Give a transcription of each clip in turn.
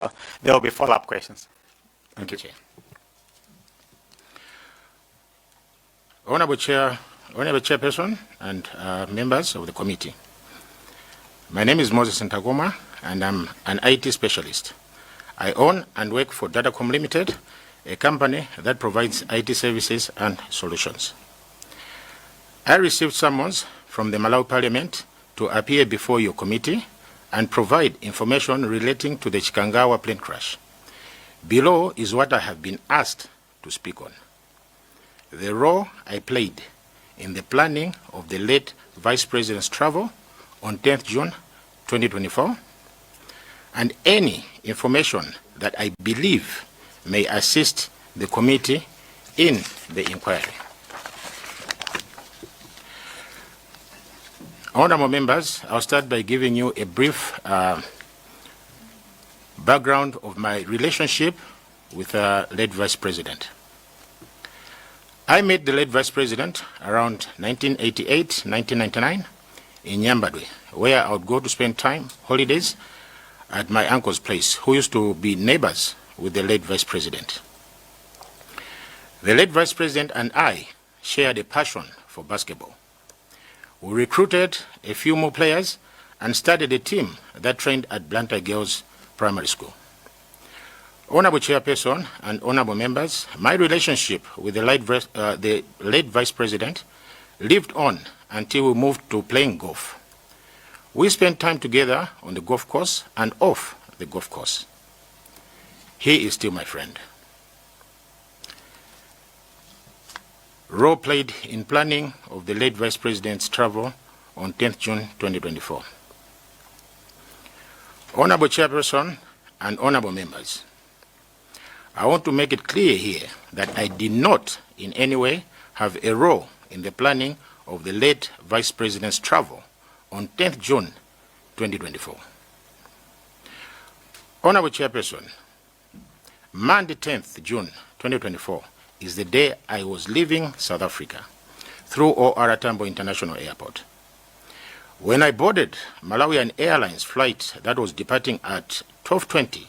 There will be follow-up questions. Thank you. Chair. Honorable Chair, Honorable Chairperson, and members of the committee. My name is Moses Ntakoma, and I'm an IT specialist. I own and work for Datacom Limited, a company that provides IT services and solutions. I received summons from the Malawi Parliament to appear before your committee and provide information relating to the Chikangawa plane crash. Below is what I have been asked to speak on. The role I played in the planning of the late Vice President's travel on 10th June 2024 and any information that I believe may assist the committee in the inquiry. Honorable members, I'll start by giving you a brief background of my relationship with the late Vice President. I met the late Vice President around 1988, 1999 in Nyambadwe, where I would go to spend time, holidays, at my uncle's place, who used to be neighbors with the late Vice President. The late Vice President and I shared a passion for basketball. We recruited a few more players and started a team that trained at Blantyre Girls Primary School. Honorable Chairperson and honorable members, my relationship with the late Vice President lived on until we moved to playing golf. We spent time together on the golf course and off the golf course. He is still my friend. Role played in planning of the late Vice President's travel on 10th June 2024. Honorable Chairperson and honorable members, I want to make it clear here that I did not in any way have a role in the planning of the late Vice President's travel on 10th June 2024. Honorable Chairperson, Monday 10th June 2024 is the day I was leaving South Africa through OR Tambo International Airport. When I boarded Malawian Airlines flight that was departing at 12:20,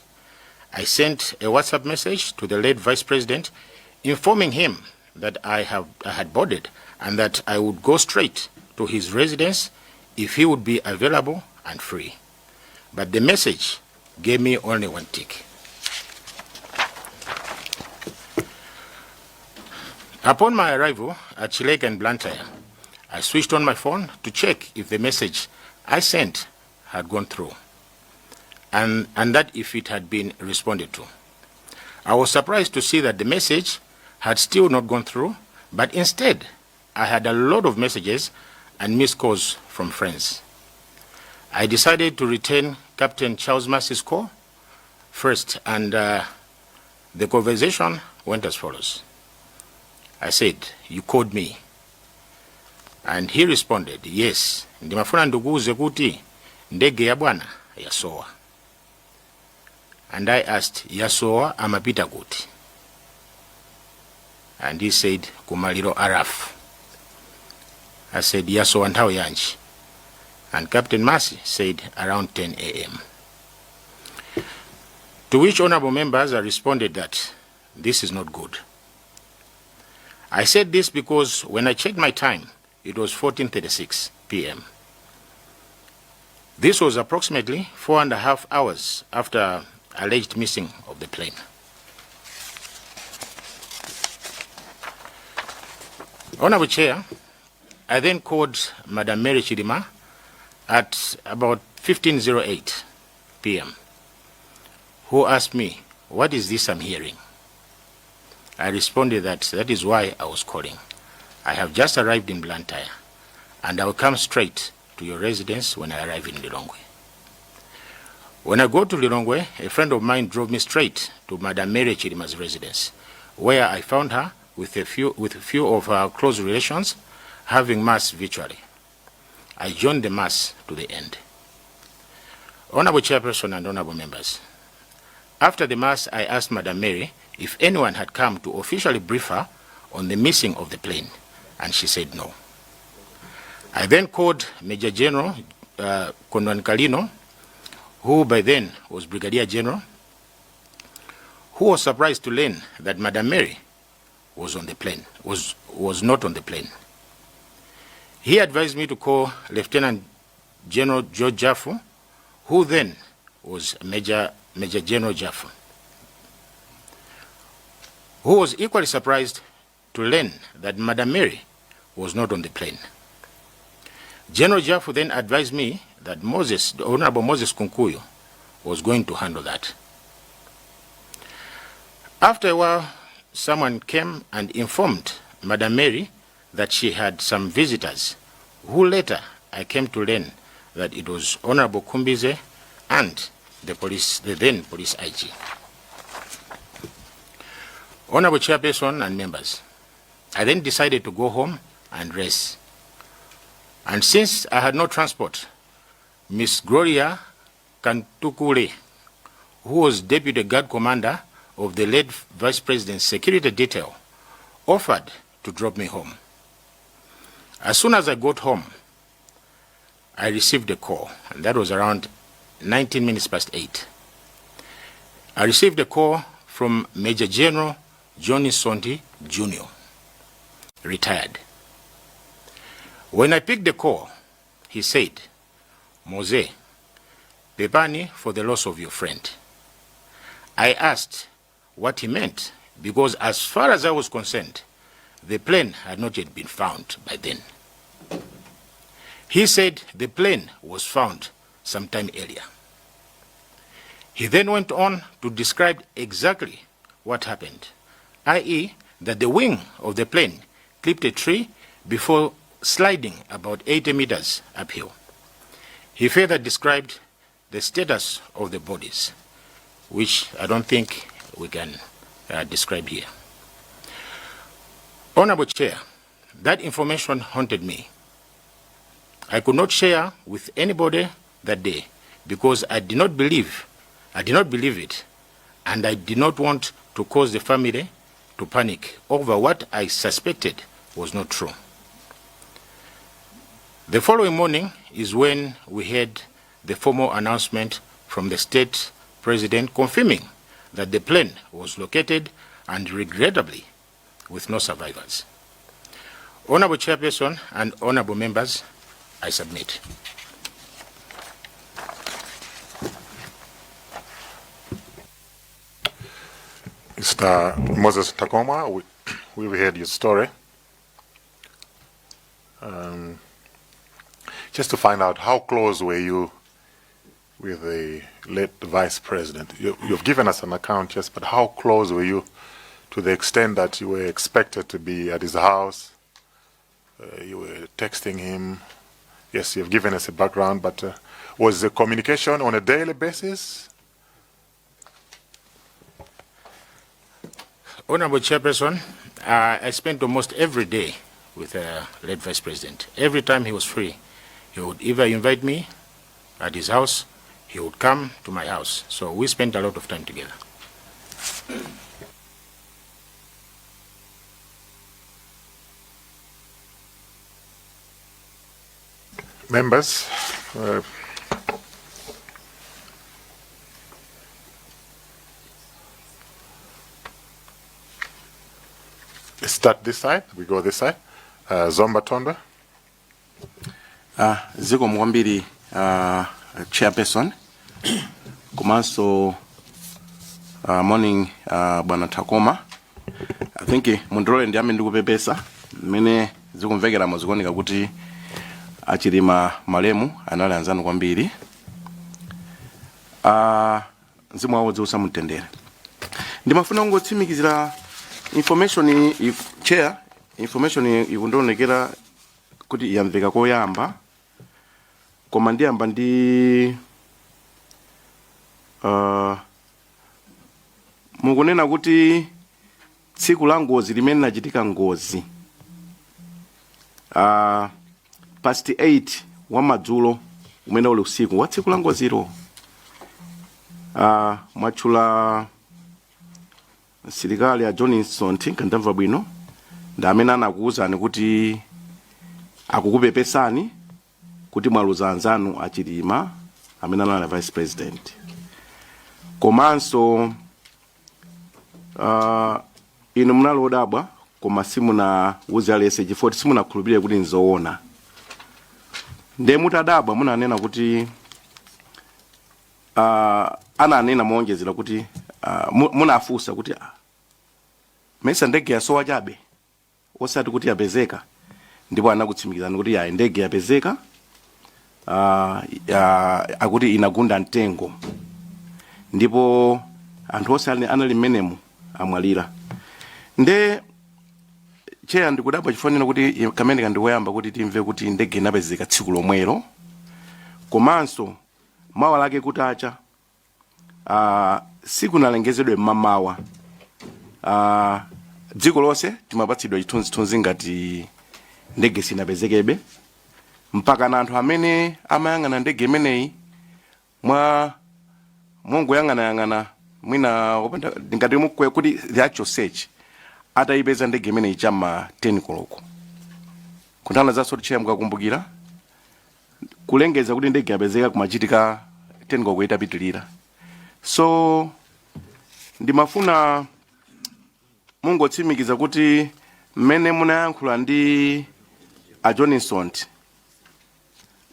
I sent a WhatsApp message to the late Vice President informing him that I had boarded and that I would go straight to his residence if he would be available and free. But the message gave me only one tick. Upon my arrival at Chileka in Blantyre, I switched on my phone to check if the message I sent had gone through and that if it had been responded to. I was surprised to see that the message had still not gone through, but instead I had a lot of messages and missed calls from friends. I decided to return Captain Charles Massey's call first, and the conversation went as follows. I said, "You called me." And he responded, "Yes, ndimafuna ndikuuze kuti ndege ya bwana yasowa." And I asked, "Yasowa amapita kuti?" And he said, "Kumaliro a Ralph." I said, "Yasowa nthawi yanji?" And Captain Massey said, "Around 10 a.m." To which honorable members I responded that this is not good. I said this because when I checked my time, it was 14:36 p.m. This was approximately 4.5 hours after alleged missing of the plane. Honorable Chair, I then called Madam Mary Chidima at about 15:08 p.m., who asked me, "What is this I'm hearing?" I responded that that is why I was calling. I have just arrived in Blantyre, and I will come straight to your residence when I arrive in Lilongwe. When I go to Lilongwe, a friend of mine drove me straight to Madam Mary Chilima's residence, where I found her with a few of her close relations having mass virtually. I joined the mass to the end. Honorable Chairperson and honorable members, after the mass, I asked Madam Mary if anyone had come to officially brief her on the missing of the plane, and she said no. I then called Major General Kondwani Kalino, who by then was Brigadier General, who was surprised to learn that Madam Mary was on the plane, was not on the plane. He advised me to call Lieutenant General George Jaffu, who then was Major General Jaffu, who was equally surprised to learn that Madam Mary was not on the plane. General Jaffu then advised me that Moses, the Honorable Moses Kunkuyu, was going to handle that. After a while, someone came and informed Madam Mary that she had some visitors, who later I came to learn that it was Honorable Khumbize and the police, the then police IG. Honorable Chairperson and members, I then decided to go home and rest. And since I had no transport, Miss Gloria Kantukule, who was deputy guard commander of the late Vice President's security detail, offered to drop me home. As soon as I got home, I received a call, and that was around 8:19. I received a call from Major General Johnny Sonti Jr., retired. When I picked the call, he said, "Mose, pepani for the loss of your friend." I asked what he meant because, as far as I was concerned, the plane had not yet been found by then. He said the plane was found sometime earlier. He then went on to describe exactly what happened, i.e., that the wing of the plane clipped a tree before sliding about 80 meters uphill. He further described the status of the bodies, which I don't think we can describe here. Honorable Chair, that information haunted me. I could not share with anybody that day because I did not believe it, and I did not want to cause the family to panic over what I suspected was not true. The following morning is when we had the formal announcement from the state president confirming that the plane was located and, regrettably, with no survivors. Honorable Chairperson and honorable members, I submit. Mr. Moses Nthakoma, we've heard your story. Just to find out, how close were you with the late Vice President? You've given us an account, yes, but how close were you to the extent that you were expected to be at his house? You were texting him. Yes, you've given us a background, but was the communication on a daily basis? Honorable Chairperson, I spent almost every day with the late Vice President. Every time he was free, he would either invite me at his house, he would come to my house. So we spent a lot of time together. Members, let's start this side. We go this side. Zomba Thondwe. Zikomo kwambiri, Chairperson, komanso morning, bwana Nthakoma. I think mundilole ndiyambe ndikupepesa. Mmene zikumvekeramo, zikuoneka kuti achilima malemu anali anzanu kwambiri. Mzimu wawo uuse mumtendere. Ndimafuna kungotsimikizira information chair, information ikundionekera kuti yamveka koyamba, koma ndiyamba ndi mukunena kuti tsiku la ngozi limene linachitika ngozi, past 8 wa madzulo umene uli usiku wa tsiku la ngozilo, mwatchula msilikali a Johnson, ndamva bwino, ndi amene anakuwuzani kuti akukupepesani kuti mwaluza anzanu achilima amene anali vice president, komanso Inu munali odabwa koma simunauze aliyense chifukwa simunakhulupirire kuti nzoona. Ndiye mutadabwa munanena kuti ananena moonjezera kuti munafunsa kuti mesa ndege yasowa chabe osati kuti yapezeka, ndipo anakutsimikizani kuti yayi, ndege yapezeka, akuti inagunda mtengo ndipo anthu onse anali mmenemo amwalira. Nde Chair, ndikudabwa chifukwa kuti kamene kandikoyamba kuti timve kuti ndege inapezeka tsiku lomwelo, komanso mawa lake kutacha, sikunalengezedwe mmamawa. Dziko lonse timapatsidwa chithunzithunzi ngati ndege sinapezekebe, mpaka na anthu amene amayang'ana ndege imeneyi mwa mongoyang'anayang'ana mwina opanda ngati kuti the actual search atayipeza ndege imeneyi chamma 10 koloko. Kunthana zaso, Chair, mukakumbukira kulengeza kuti ndege yapezeka kumachitika 10 koloko itapitilira. So ndimafuna mungotsimikiza kuti mmene munayankhula ndi a Johnson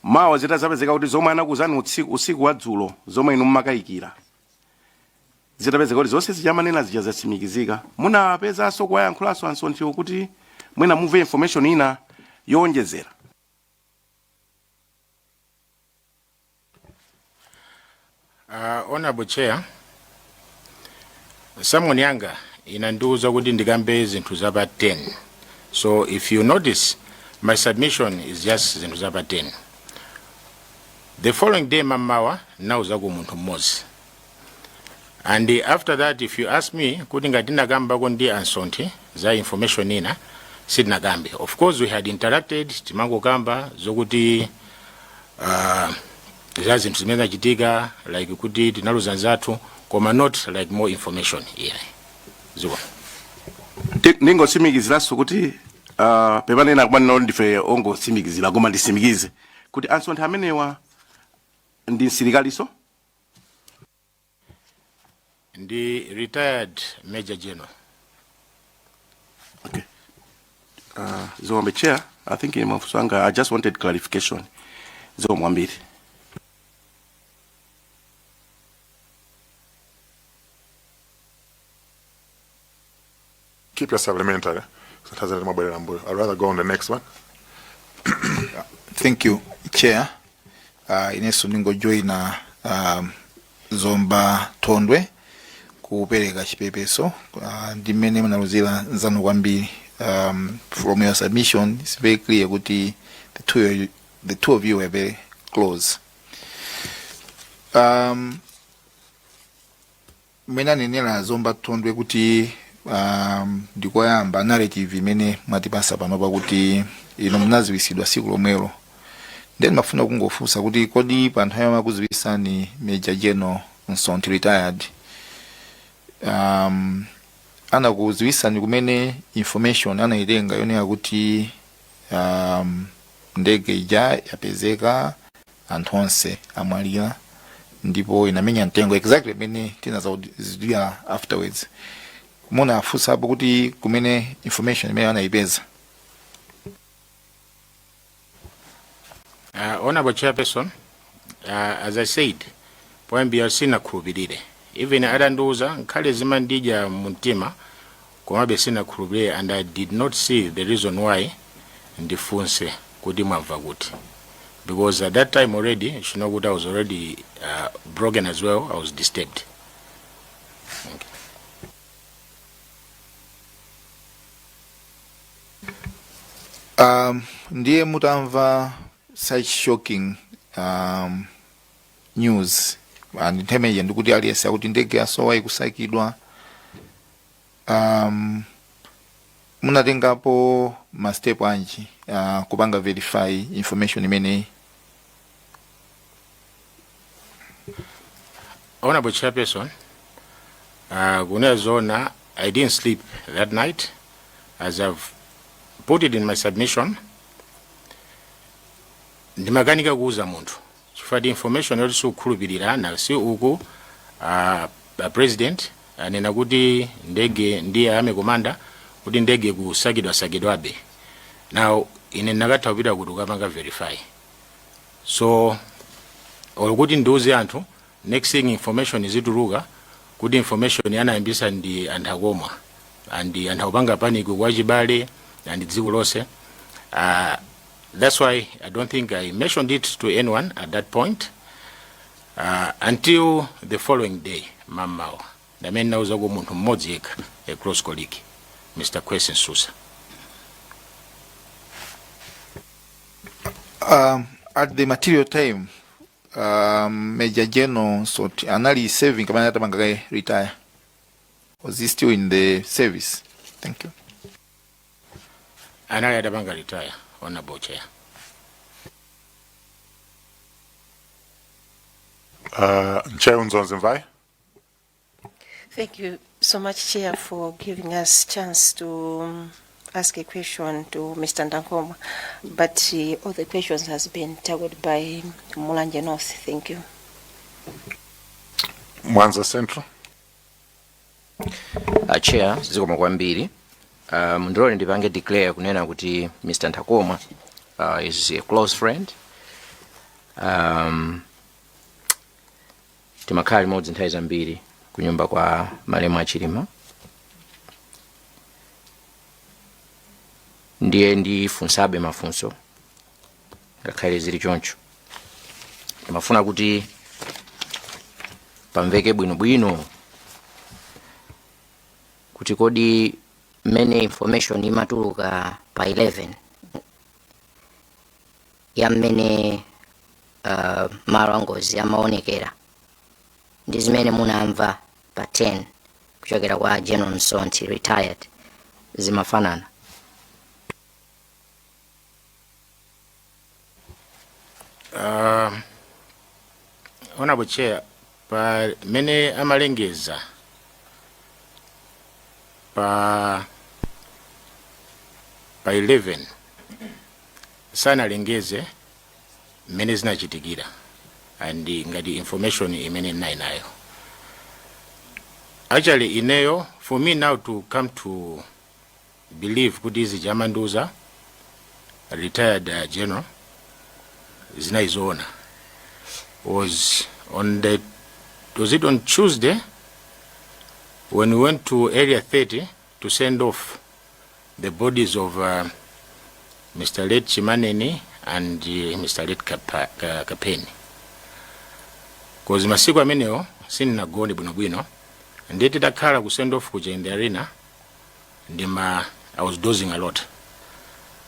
mawa zitazapezeka kuti zomwe anakuuzani usiku wa dzulo, zomwe inu mumakayikira, zitapezeka kuti zonse zichamanena zija zatsimikizika, munapezanso kuwayankhulanso a Msonthiwo kuti mwina mumve information ina yowonjezera? Honorable Chair, summon yanga inandiuza kuti ndikambe zinthu zapa 10. So if you notice, my submission is just zinthu zapa 10. The following day mamawa nauzaku munthu mmodzi. And after that, if you ask me kuti ngati ndinakambako ndi a Msonthi za information ina, sitinakambe. Of course we had interacted, timangokamba zokuti za zinthu zimene zachitika, like kuti tinaluza nzathu, koma not like more information, yeah. Ziko. Ndingotsimikiziranso kuti pepanena kumanena kuti ndife ongotsimikizira, koma nditsimikize kuti a Msonthi amenewa ndi msilikaliso? Ndi retired major general. Okay. Zikomo, Chair, I think mafunso anga, I just wanted clarification. Zikomo kwambiri. Keep your supplementary. Sometimes mabwerera mbuyo. I'd rather go on the next one. Thank you, Chair. Inenso ndingojoyina Zomba Thondwe kupereka chipepeso ndi mmene munaluzira nzanu kwambiri. From your submission, it's very clear kuti the two of you were very close. Mmene anenera Zomba Thondwe kuti ndikoyamba narrative imene mwatipasa panopa kuti inu munaziwisidwa siku lomwelo, then mafuna kungofunsa kuti kodi pa nthawi yomwe akuziwisani Major General Msonthi retired, anakuziwisani kumene information anayitenga yonena kuti ndege ija yapezeka, anthu onse amwalira ndipo inamenya mtengo, exactly imene tinazazidziwa afterwards? Munafunsapo kuti kumene information imene anayipeza? Honorable Chairperson, as I said, poyambira sinakhulupirire. Even atandiuza, nkhale zimandidya mumtima, komabe sinakhulupirire, and I did not see the reason why ndifunse kuti mwamva kuti, because at that time already you should know kuti I was already broken as well. I was disturbed. Thank you. Ndiye mutamva such shocking news, and nthawi imeneyi ndikuti aliyense akuti ndege yasowa, ikusakidwa, munatengapo ma step anji kupanga verify information imeneyi? Honorable Chairperson, kunena zoona, I didn't sleep that night. As I've put it in my submission, ndimakanika kuuza munthu chifukwa ti information yoti sikukhulupirira na si uku a president. Anena kuti ndege ndiye army commander, kuti ndege kusakidwa sakidwabe. Now ine ndakatha kupita kuti ukapanga verify, so or kuti ndiuze anthu, next thing information izituluka kuti information anayambisa ndi anthu akomwa and anthu akupanga panic kwa chibale and dziko lonse. That's why I don't think I mentioned it to anyone at that point until the following day mamawa, ndamene nauzako munthu mmodzi yekha, a close colleague, Mr. Kwesi Nsusa. At the material time, Major General Msonthi anali serving kapena atapanga kale retire? Was he still in the service? Thank you. Anali atapanga retire, Honorable Chair. Ntcheu Dzonzi Mvai. Thank you so much, Chair, for giving us chance to ask a question to Mr. Ntakomwa. But all the questions has been tackled by Mulanje North. Thank you. Mwanza Central. Chair, zikomo kwambiri. Ndilole ndipange declare kunena kuti Mr. Ntakomwa is a close friend. Timakhala limodzi nthawi zambiri kunyumba kwa malemu achilima, ndiye ndifunsabe mafunso ngakhale zili choncho. Ndimafuna kuti pamveke bwinobwino kuti kodi mmene information imatuluka pa 11 ya mmene malo angozi amaonekera ndi zimene munamva pa 10 kuchokera kwa General Msonthi retired zimafanana? Honorable Chair, pa mene amalengeza pa 11, sanalengeze mmene zinachitikira and ngati information imene ndinali nayo. Actually ineyo, for me now to come to believe kuti izi chamanduza retired general zinaizoona was on the, was it on Tuesday, when we went to Area 30 to send off the bodies of Mr. Late Chimaneni and Mr. Late Kapeni. 'Cause masiku amenewo sindinagone bwinobwino, ndiye titakhala ku send off kuja in the arena, ndima I was dozing a lot,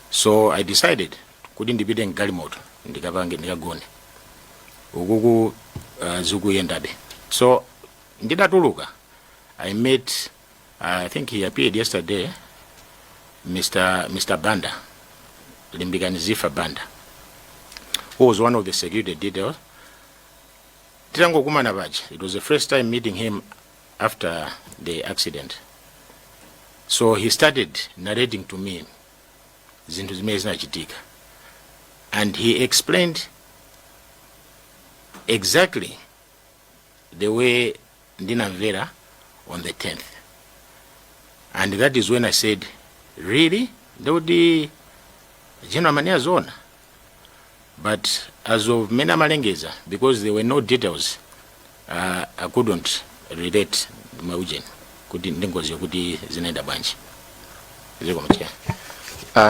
so I decided kuti ndipite mgalimoto ndikapange ndikagone ukuku zikuyendabe. So ndidatuluka, I met, I think he appeared yesterday, Mr. Banda, Limbikani Zifa Banda, who was one of the security details. Titangokumana paja, it was the first time meeting him after the accident, so he started narrating to me zinthu zimene zinachitika, and he explained exactly the way ndinamvera on the 10th, and that is when I said, "Really?" Ndikuti General amanena zoona. But as of mene amalengeza, because there were no details, I couldn't relate maujeni kuti ndingozi kuti zinaenda bwanji. Zikomo, Chair.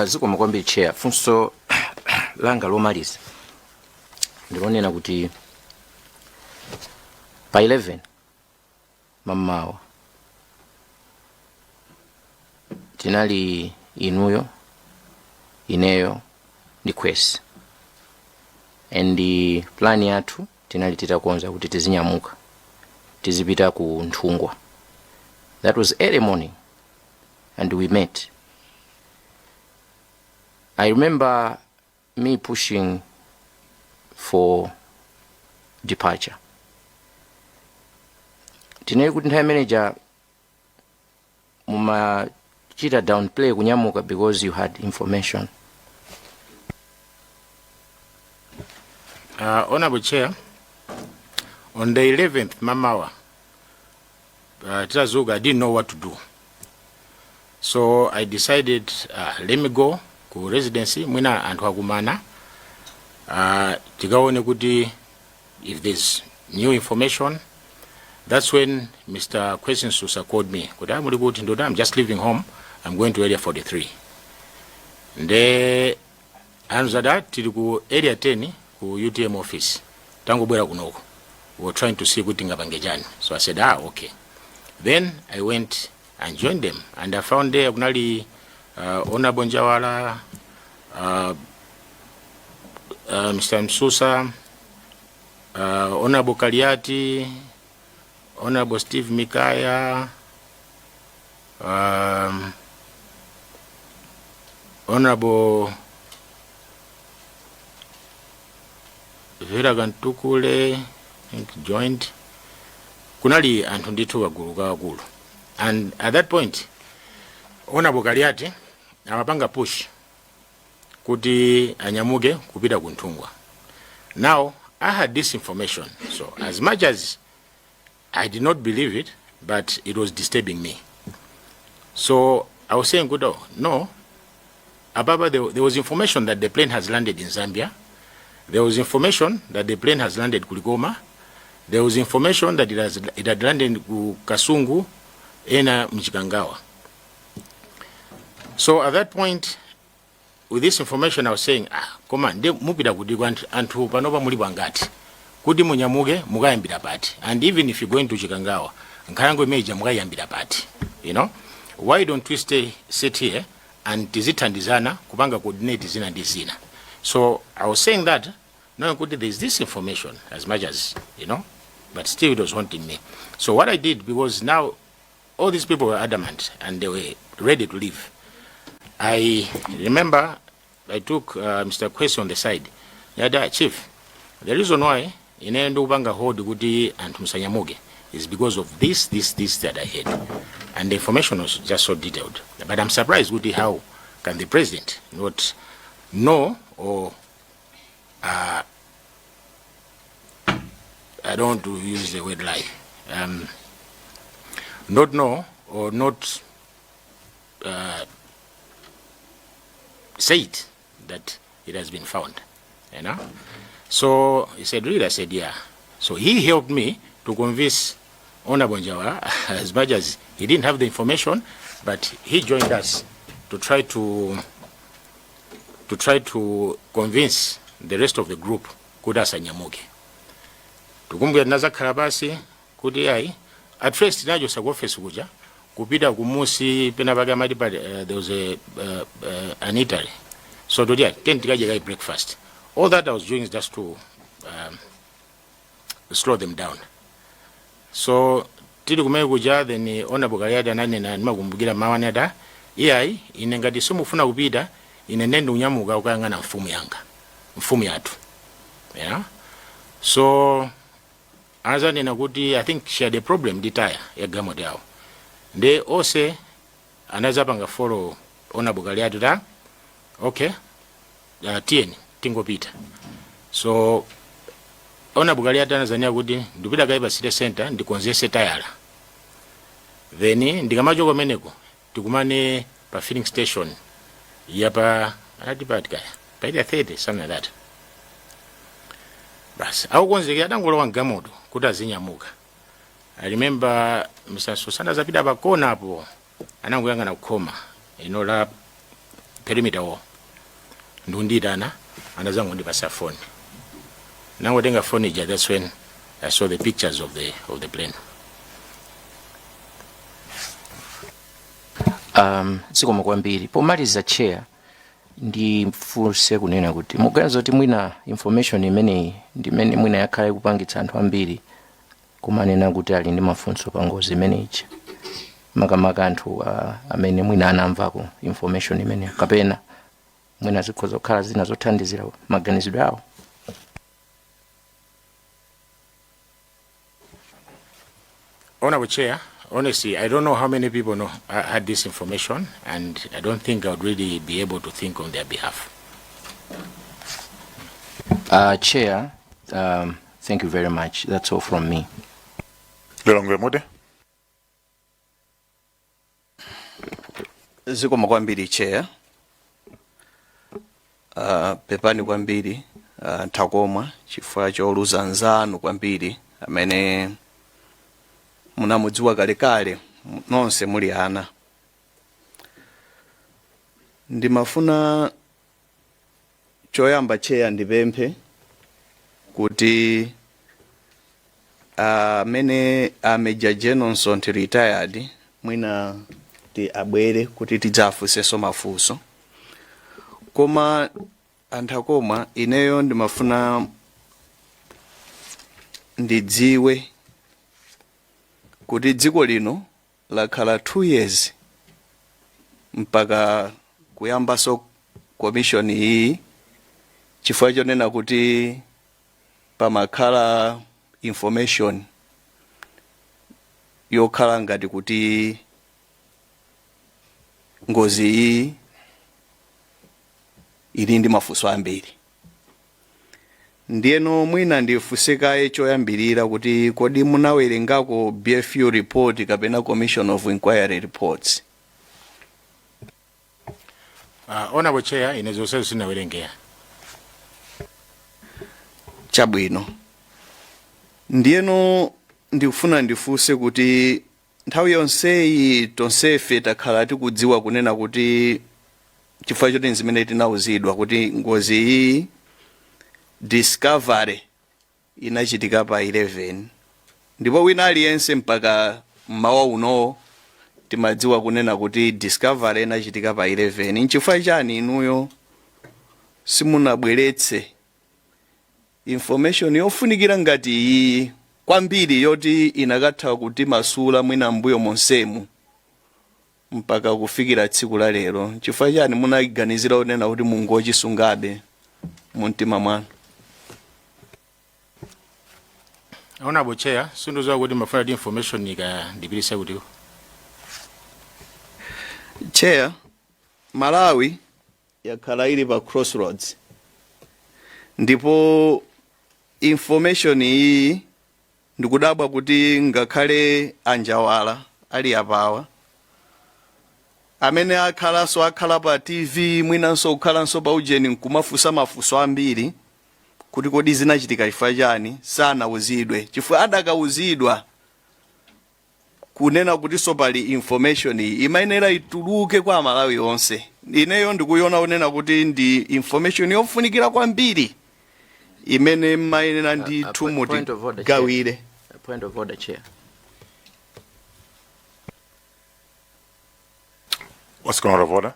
Zikomo kwambiri, Chair. Funso langa lomaliza ndilonena kuti pa 11 mammawa tinali inuyo, ineyo ndi Kwesi, and plan yathu tinali titakonza kuti tizinyamuka tizipita ku Nthungwa. That was early morning and we met. I remember me pushing for departure. Tinali kuti nthawi imeneja mumachita downplay kunyamuka because you had information? Honorable Chair, on the 11th mamawa, Titazuka, I didn't know what to do, so I decided, let me go ku residency, mwina anthu akumana, tikaone kuti if there's new information. That's when Mr. Kwesi Msusa called me kuti, "Ah, muli kuti?" Ndoti, "I'm just leaving home, I'm going to Area 43." Nde anzada, "Tili ku Area 10 ku UTM office, tangobwera kunoko, we were trying to see kuti tingapange chani." So I said, "Ah, okay." Then I went and joined them and I found there kunali Honorable Njawala, Mr. Msusa, Honorable Kaliati, Honorable Steve Mikaya, Honorable Vera Gantukule, I think, joined. Kunali anthu ndithu kagulu kakakulu, and at that point Honorable Kaliati amapanga push kuti anyamuke kupita ku Nthungwa. Now I had this information, so as much as I did not believe it, but it was disturbing me. So I was saying kuti, "Oh, no, ababa, there was information that the plane has landed in Zambia, there was information that the plane has landed ku Likoma, there was information that it had landed ku Kasungu, ena mChikangawa." So at that point, with this information, I was saying, "Ah, koma nde mupita kuti kwa anthu panopa muli bwangati kuti munyamuke, mukayambira pati? And even if you going to Chikangawa, nkhalango imeja mukayambira pati? Why don't we stay, sit here and tizithandizana kupanga coordinate zina ndi zina?" So I was saying that knowing kuti there is this information, as much as you know, but still it was haunting me. So what I did, because now all these people were adamant and they were ready to leave, I remember I took Mr. Kwesi on the side. Yada, "Chief, the reason why ine ndikupanga hold kuti anthu musanyamuke is because of this, this, this that I had. And the information was just so detailed. But I'm surprised kuti how can the president not know or I don't want to use the word lie. Not know or not say it that it has been found." So he said, "Really?" I said, "Yeah." So he helped me to convince Honorable Njawala, as much as he didn't have the information, but he joined us to try to convince the rest of the group kuti asanyamuke. Tikumbukira tinazakhala pasi kuti ayi, at first tinachosa ku office kuja kupita kumusi pena pake amati pali there was a an eatery, so toti ayi, ten tikadye kai breakfast. All that I was doing is just to slow them down. So tili kumene kuja, then Honorable Kaliati ananena, ndimakumbukira mawu anati, "Iyayi, ine ngati simufuna kupita, ine nde ndikunyamuka kukayang'ana mfumu yanga, mfumu yathu," yeah? So anazanena kuti I think she had a problem ndi taya ya galimoto yawo, nde onse anazapanga follow Honorable Kaliati ta, "Okay, tiyeni tingopita." So Honorable Kaliati anazanena kuti, "Ndipita kayi pa city center ndikonzese tayala, then ndikamachoka kumeneko tikumane pa filling station yapa," anati pati kaya, paita 30, something like that. Basi, akukonzekera, adangolowa mgalimoto kuti azinyamuka. I remember Mr. Susana zapita pakona apo, anangoyang'ana kukhoma ino la perimeter wall ndikundiyitana, anazangondipasa phone, nangotenga phone ija. That's when I saw the pictures of the plane. Zikomo kwambiri. Pomaliza, Chair, ndifunse kunena kuti muganiza kuti mwina information imeneyi ndimene mwina yakhala ikupangitsa anthu ambiri kumanena kuti ali ndi mafunso pa ngozi imeneyi, makamaka anthu amene mwina anamvako information imeneyo, kapena mwina zikhoza kukhala zina zothandizira maganizidwe awo? Honorable Chair, honestly, I don't know how many people had this information, and I don't think I would really be able to think on their behalf. Chair, thank you very much. That's all from me. Lilongwe Mude. Zikomo kwambiri, Chair. Pepani kwambiri, Nthakoma, chifukwa choluza nzanu kwambiri amene munamudziwa kalekale nonse muli ana. Ndimafuna choyamba, Chair, ndipemphe kuti amene a Major General Msonthi retired mwina ti abwere kuti tidzafunsenso mafunso. Koma a Nthakoma, ineyo ndimafuna ndidziwe kuti dziko lino lakhala 2 years mpaka kuyambaso commission iyi, chifukwa chonena kuti pamakhala information yokhala ngati kuti ngozi iyi ili ndi mafunso ambiri. Ndiyeno mwina ndifunse kaye choyambirira kuti kodi munawerengako BFU report kapena Commission of Inquiry reports? Honorable Chair, ine zonsezo sinawerengera. Chabwino. Ndiyeno ndikufuna ndifunse kuti nthawi yonseyi tonsefe takhala tikudziwa kunena kuti, chifukwa choti zimene tinauzidwa kuti ngozi iyi discovery inachitika pa 11, ndipo wina aliyense mpaka mmawa unowo timadziwa kunena kuti discovery inachitika pa 11, nchifukwa chani inuyo simunabweretse information yofunikira ngati iyi kwambiri, yoti inakatha kuti masula mwina mbuyo monsemu mpaka kufikira tsiku la lero? Chifukwa chani munaganizira kunena kuti mungochisungabe mu mtima mwanu? Honorable Chair, sindidziwa kuti mafuna ti information ika ndipitise kutiko. Chair, Malawi yakhala ili pa crossroads, ndipo information iyi ndikudabwa kuti ngakhale anjawala ali apawa amene akhalanso akhala pa TV, mwinanso kukhalanso pa ujeni, nkumafunsa mafunso ambiri kuti kodi zinachitika chifukwa chani, sanauzidwe. Chifukwa adakauzidwa kunena kuti pali information iyi, imayenera ituluke kwa Amalawi onse. Ineyo ndikuiona kunena kuti ndi information yofunikira kwambiri imene mmayenera ndithu Point of order, Chair. mutigawire. Point of order, Chair. What's going out of order?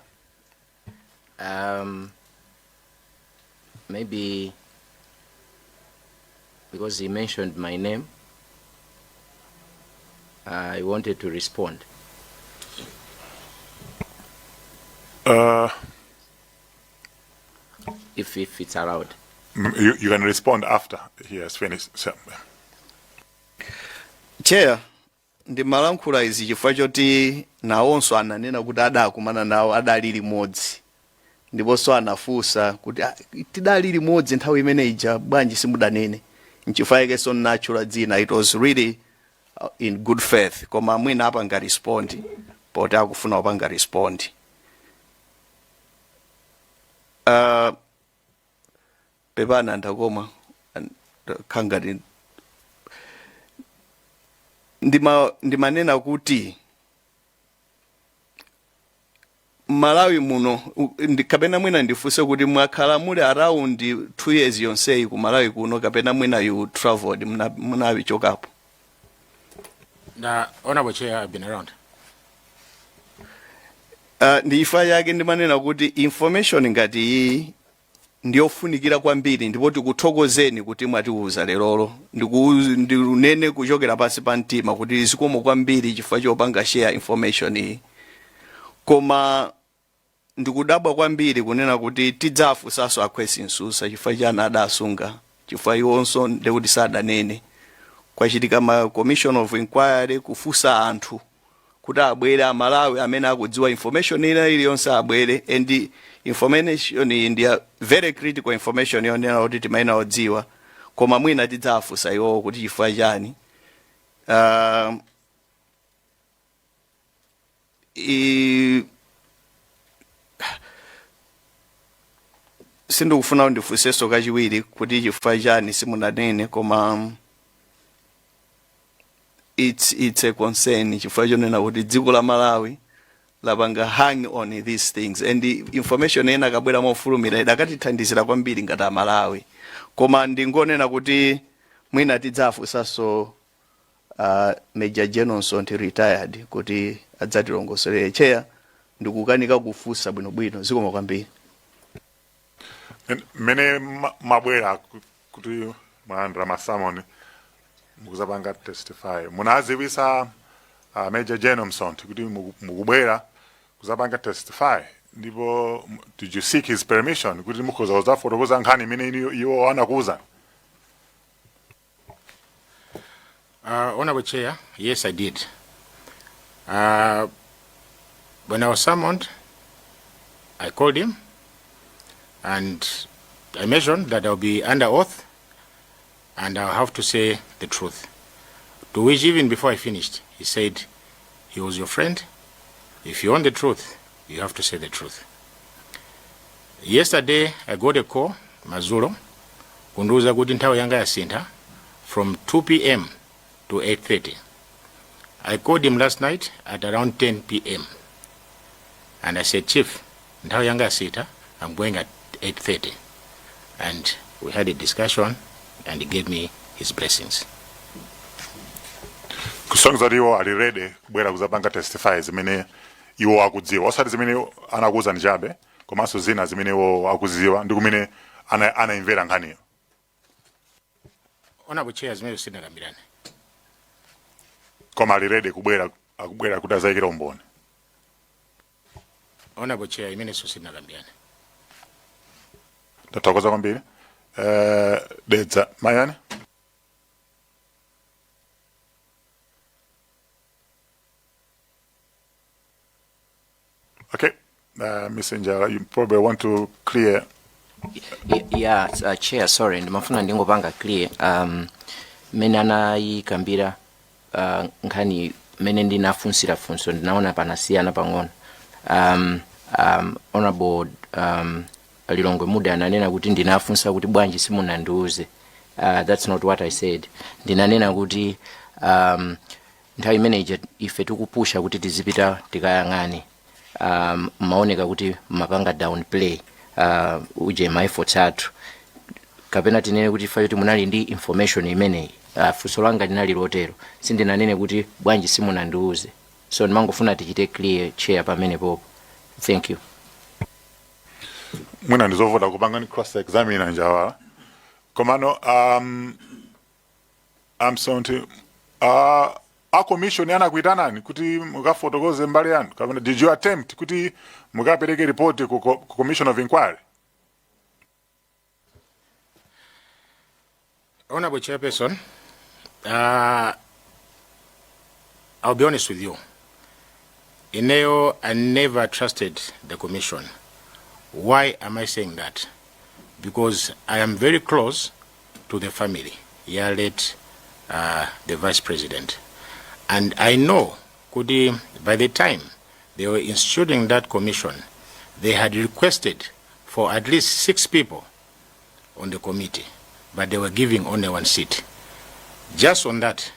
Maybe because he mentioned my name, I wanted to respond. If it's allowed. You can respond after he has finished. So, Chair, ndimalankhula izi chifukwa choti nawonso ananena kuti adakumana nawo, adali limodzi, ndiponso anafunsa kuti, "Ah, tidali limodzi nthawi imene ija, bwanji simudanene?" Nchifukwa chakenso natchula dzina. It was really in good faith, koma mwina apanga respond poti akufuna kupanga respond. Pepani Anthakoma, khangati ndimanena kuti Malawi muno kapena mwina ndifunse kuti mwakhala muli around 2 years yonseyi ku Malawi kuno, kapena mwina you traveled, munachokapo? Na Honorable Chair, I've been around. Ndi chifukwa chake ndimanena kuti information ngati iyi ndiyofunikira kwambiri, ndipo tikuthokozeni kuti mwatiuza lerolo. Ndinene kuchokera pansi pa mtima kuti zikomo kwambiri chifukwa chopanga share information iyi. Koma ndikudabwa kwambiri kunena kuti tidzafunsanso a Kwesi Msusa chifukwa chani adasunga, chifukwa iwonso ndekuti sadanene. Kwachitika ma commission of inquiry kufunsa anthu kuti abwere, Amalawi amene akudziwa information ina iliyonse abwere, and information iyi ndi a very critical information yonena kuti timayenera kudziwa. Koma mwina tidzafunsa iwowo kuti chifukwa chani. Sindikufuna ndifunsenso kachiwiri kuti chifukwa chani simunanene, koma it's a concern chifukwa chonena kuti dziko la Malawi lapanga hang on these things, and the information ena akabwera mofulumira idakatithandizira kwambiri ngati Amalawi. Koma ndingonena kuti mwina tidzafunsanso Major General Msonthi retired kuti adzatilongosolere. Chair, ndikukanika kufunsa bwinobwino. Zikomo kwambiri. Mmene mabwera kuti mwalandira ma summon, mukuzapanga testify, munaziwisa Major General Msonthi kuti mukubwera kuzapanga testify? Ndipo did you seek his permission kuti mukhoza kuzafotokoza nkhani imene iwo anakuwuzani? Honorable Chair, yes, I did. When I was summoned, I called him and I mentioned that I'll be under oath and I'll have to say the truth. To which, even before I finished, he said, he was your friend. If you want the truth, you have to say the truth. Yesterday, I got a call, madzulo, kundiuza kuti nthawi yanga yasintha from 2 p.m. to 8:30. I called him last night at around 10 p.m. And I said, "Chief, nthawi yanga yasintha, I'm going at 8:30." And we had a discussion and he gave me his blessings. Kusonyeza kuti iwo ali ready kubwera kuzapanga testify zimene iwo akudziwa, osati zimene anakuwuzani chabe, komanso zina zimene iwo akuziwa ndi kumene anayimvera nkhaniyo. Honorable Chair, zimene sitinakambirane. Koma ali ready kubwera, akubwera kuti azayikira umboni? Honorable Chair, imenenso sitinakambirane. Tathokoza kwambiri. Dedza Mayani. Okay, Mr. Njala, you probably want to clear. Yeah, Chair, sorry, ndimafuna ndingopanga clear mmene anayikambira nkhani, mmene ndinafunsira funso, ndinaona panasiyana pang'ono. Honorable Lilongwe Muda ananena kuti ndinafunsa kuti bwanji simunandiuze. That's not what I said. Ndinanena kuti nthawi imeneyi ife tikupusha kuti tizipita tikayang'ane, maoneka kuti mapanga downplay uje ma efforts athu, kapena tinene kuti ife kuti munali ndi information imeneyi. Funso langa linali lotero, sindinanene kuti bwanji simunandiuze. So ndimangofuna tichite clear, Chair, pamene popo. Thank you. Mwina ndizovuta kupanga ni cross examine Njawala, komano amsonti a commission anakuitanani kuti mukafotokoze mbali yanu, kapena did you attempt kuti mukapereke report ku commission of inquiry? Honorable Chairperson, I'll be honest with you. Ineyo, I never trusted the commission. Why am I saying that? Because I am very close to the family, yeah, late the vice president. And I know, kuti, by the time they were instituting that commission, they had requested for at least six people on the committee, but they were giving only one seat. Just on that,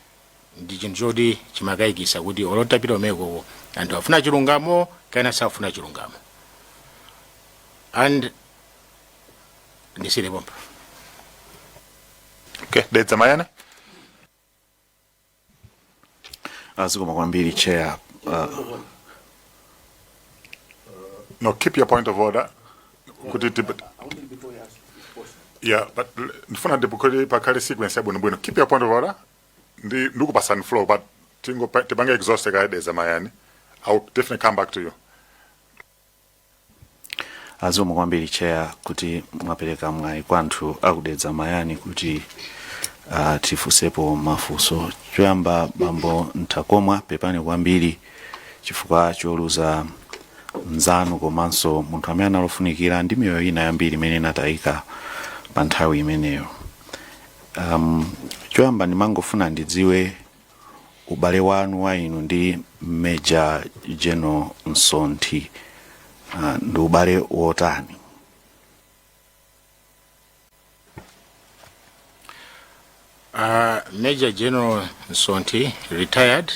ndi chinthu choti chimakayikisa kuti olotapita umekoko anthu afuna chilungamo kana safuna chilungamo, and ndisire pompa. Okay, Dedza Mayani. Zikomo kwambiri, Chair. No, keep your point of order kuti yeah, but ndifuna ndikuti pakhale sequence yabwinobwino. Keep your point of order, ndi ndikupasani floor, but tingo tipange exhaust kaye Dedza Mayani. I will definitely come back to you. Zikomo kwambiri, Chair, kuti mwapereka mwayi kwa anthu akudedza Mayani kuti tifunsepo mafunso. Choyamba, Bambo Ntakomwa, pepani kwambiri chifukwa choluza mnzanu komanso munthu amene analofunikira ndi miyoyo ina yambiri imene inatayika pa nthawi imeneyo. Choyamba ndimangofuna ndidziwe ubale wanu wa inu ndi Major General Msonthi ndi ubale wotani? Major General Msonthi, retired,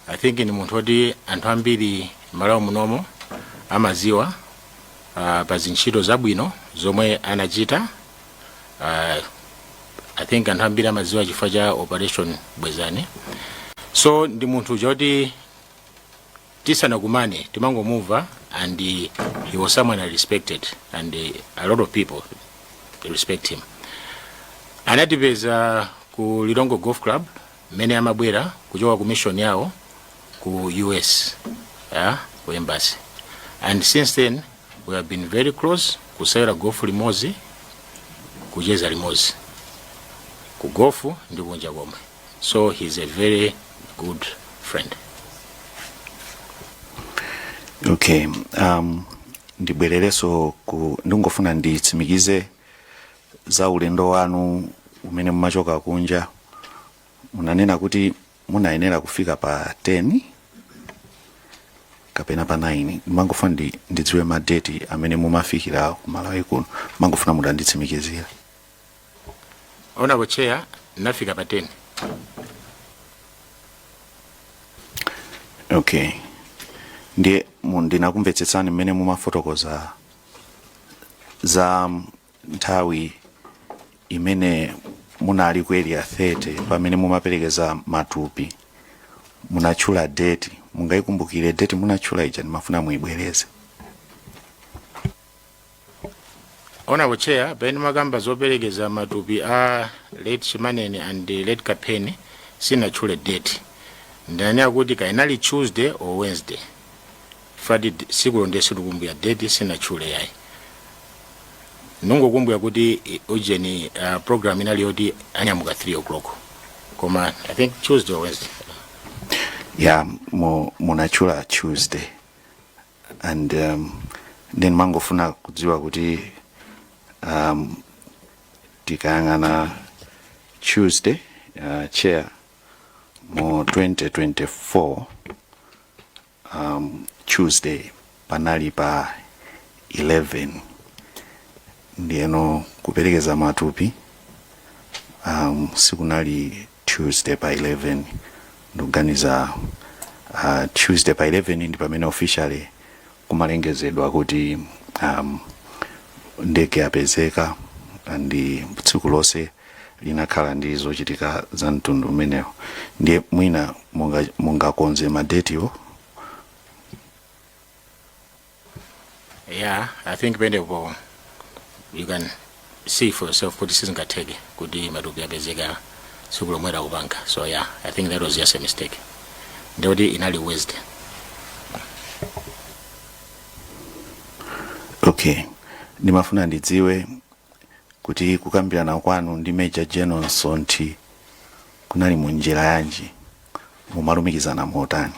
I think ni munthu woti anthu ambiri Malawi munomo amaziwa pa zintchito zabwino zomwe anachita. I think anthu ambiri amaziwa chifukwa cha Operation Bwezani. So ndi munthu uja woti tisanakumane timangomumva, and he was someone I respected and a lot of people respect him. Anatipeza ku Lilongwe Golf Club mmene amabwera kuchoka ku mission yawo ku US, yeah, ku embassy, and since then we have been very close, kusewera golf limodzi, kucheza limodzi ku golf ndi kunja komwe. So he's a very good friend. Okay, ndibwererenso ku, ndingofuna nditsimikize za ulendo wanu umene mumachoka kunja. Munanena kuti munayenera kufika pa 10 kapena pa 9. Mangofuna ndidziwe madeti amene mumafikira ku Malawi kuno. Mangofuna mutanditsimikizira. Honorable Chair, nafika pa 10. Okay, ndiye ndinakumvetsetsani mmene mumafotokoza za nthawi imene munali ku Area 30 pamene mumaperekeza matupi. Munatchula date. Mungayikumbukire date munatchula ija? Ndimafuna muyibwereze. Honorable Chair, pamene makamba zoperekeza matupi a late Chimaneni and late Kapeni, sinatchule date. Ndanena kuti kainali Tuesday or Wednesday. Fadi sikulo ndiye sitikumbukira date, sinatchule yayi. Nungokumbukira kuti ujeni program inali yoti anyamuka 3 o'clock, koma I think Tuesday or Wednesday. Ya, munatchula Tuesday and then mangofuna kudziwa kuti tikayang'ana Tuesday, Chair, mu 2024, Tuesday panali pa 11. Ndiyeno kuperekeza matupi sikunali Tuesday pa 11. Ndikuganiza Tuesday pa 11 ndi pamene officially kumalengezedwa kuti ndege yapezeka, ndi tsiku lonse linakhala ndi zochitika za mtundu umenewo. Ndiye mwina mungakonze madetiwo. Yeah, I think penepo you can see for yourself kuti sizingatheke kuti matupi apezeka tsiku lomwe lakupanga. So yeah, I think that was just a mistake. Ndikuti inali Wednesday. Okay, ndimafuna ndidziwe kuti kukambirana kwanu ndi Major General Msonthi kunali mu njira yanji? Mumalumikizana motani?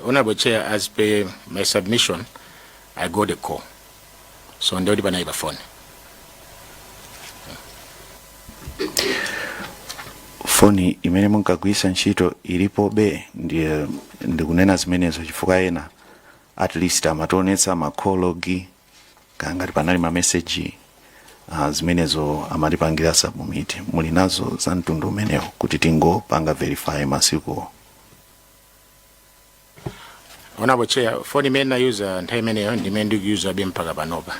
Honorable Chair, as per my submission, I got a call. So ndikuti panali pa phone. Foni imene munkagwiritsa ntchito ilipobe? Ndiye ndikunena zimenezo chifukwa ena at least amationetsa ma call log, kangati panali ma message, zimenezo amatipangira submit. Muli nazo za mtundu umenewo kuti tingopanga verify masikuwo? Honorable Chair, phone imene nayuza nthawi imeneyo ndimene ndikuyuzabe mpaka panopa.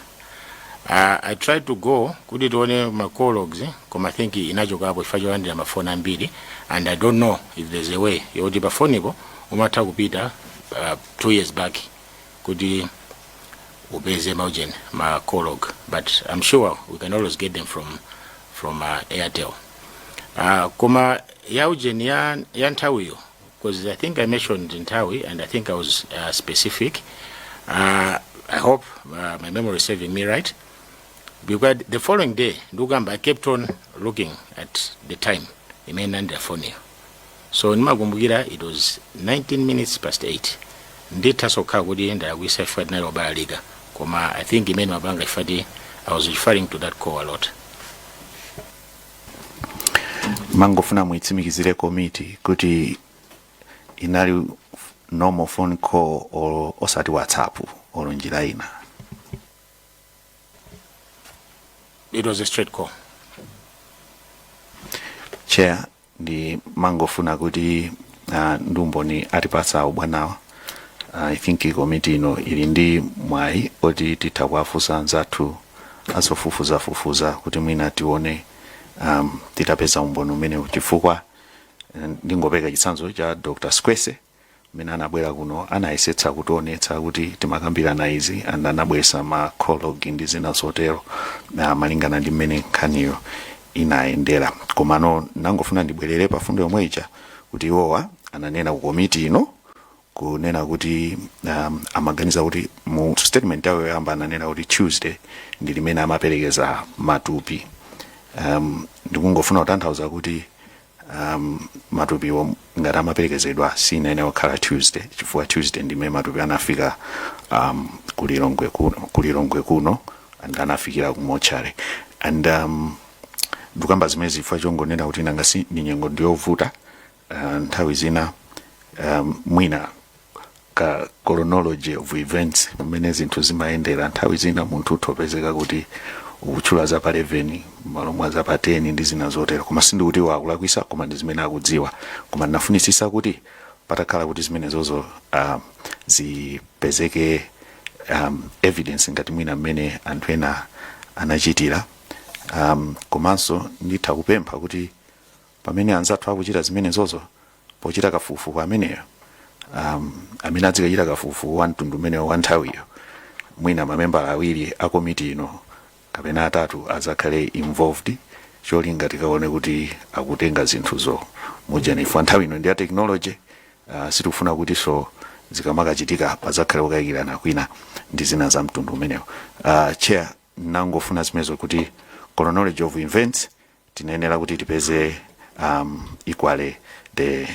I tried to go kuti tione ma call logs, koma I think inachokapo chifukwa cholandira mafoni ambiri, and I don't know if there's a way yoti pa fonipo umatha kupita 2 years back kuti upeze maujeni ma call log, but I'm sure we can always get them from Airtel. Koma ya ujeni ya nthawiyo, because I think I mentioned nthawi and I think I was specific. I hope my memory is serving me right, because the following day ndikukamba I kept on looking at the time imene nandira foniyo. So ndimakumbukira it was 19 minutes past 8. Ndithaso kukhala kuti ndalakwisa chifukwa tinali obalalika, koma I think imene mapanga chifukwa I was referring to that call a lot. Mangofuna muitsimikizire komiti kuti inali normal phone call or osati WhatsApp or njira ina. It was a straight call. Chair, ndimangofuna kuti ndi umboni atipatsa ubwanawa, I think komiti ino ili ndi mwayi oti titha kuwafunsa anzathu azofufuzafufuza kuti mwina tione titapeza umboni umenewu, chifukwa ndingopereka chitsanzo cha Dr. Squese mmene anabwera kuno, anayesetsa kutionetsa kuti timakambirana izi and anabweretsa ma call log ndi zina zotero malingana ndi mmene nkhaniyo inayendera. Komano nangofuna ndibwerere pa fundo yomwe ija kuti iwowa ananena ku komiti ino kunena kuti amaganiza kuti mu statement yawo yoyamba ananena kuti Tuesday ndi limene amaperekeza matupi. Ndikungofuna kutanthauza kuti matupiwo ngati amaperekezedwa sinayenera kukhala Tuesday, chifukwa Tuesday ndimene matupi anafika kulilongwe kuno and anafikira ku mortuary. And ndikamba zimene zifukwa chongonena kuti nanga si ni nyengo ndiyovuta, nthawi zina mwina ka chronology of events mmene zinthu zimayendera, nthawi zina munthu uthopezeka kuti ukutchula za pa 11 malo mwa za pa 10 ndi zina zotero, koma sindikuti wakulakwisa, koma ndi zimene akudziwa. Koma ndinafunisisa kuti patakhala kuti zimenezozo zipezeke evidence ngati mwina mmene anthu ena anachitira. Komanso nditha kupempha kuti pamene anzathu akuchita zimenezozo pochita kafukufuku ameneyo, amene adzikachita kafukufuku wa mtundu umenewo wa nthawiyo, mwina mamembala awiri a komiti ino kapena atatu adzakhale involved, cholinga tikaone kuti akutenga zinthuzo mujani ifwa nthawi ino ndi ya technology. Sitikufuna kuti so zikamakachitika padzakhale kukayikirana kwina ndi zina za mtundu umenewo. Chair, nangofuna zimenezo kuti chronology of events tinayenera kuti tipeze equally the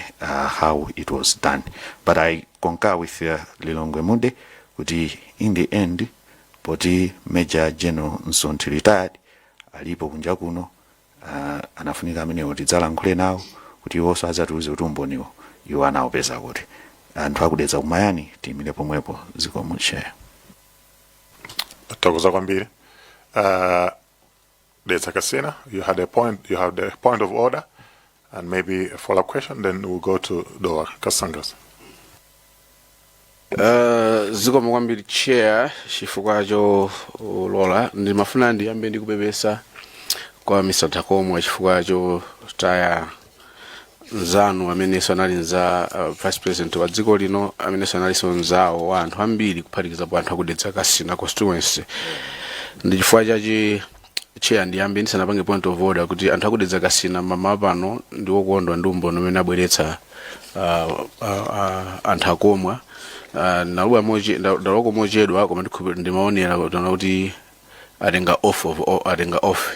how it was done. But I concur with Lilongwe Mude kuti in the end, poti Major General Msonthi retired alipo kunja kuno, anafunika amenewo tidzalankhule nawo kuti iwonso adzatiuze kuti umboniwo iwo anawupeza kuti. Anthu akudetsa kumayani, tiyimire pomwepo. Zikomo, Chair. Thokoza kwambiri. Dedza Kasina, you had a point, you have the point of order and maybe a follow-up question, then we'll go to Dowa Kasangadzi. Zikomo kwambiri, Chair, chifukwa cholola. Ndimafuna ndiyambe ndi kupepesa kwa Mr. Takomwa chifukwa chotaya nzanu amenenso anali nza vice president wa dziko lino, amenenso analinso nzawo wa anthu ambiri, kuphatikizapo anthu akudetsa Kasina constituency. Ndi chifukwa chachi, Chair, ndiyambe ndisanapange point of order kuti anthu akudetsa Kasina mama pano ndi wokondwa ndi umboni umene abweretsa anthu akomwa. Ndaloko mochedwa, koma ndimaonera kuona kuti atenga off of atenga off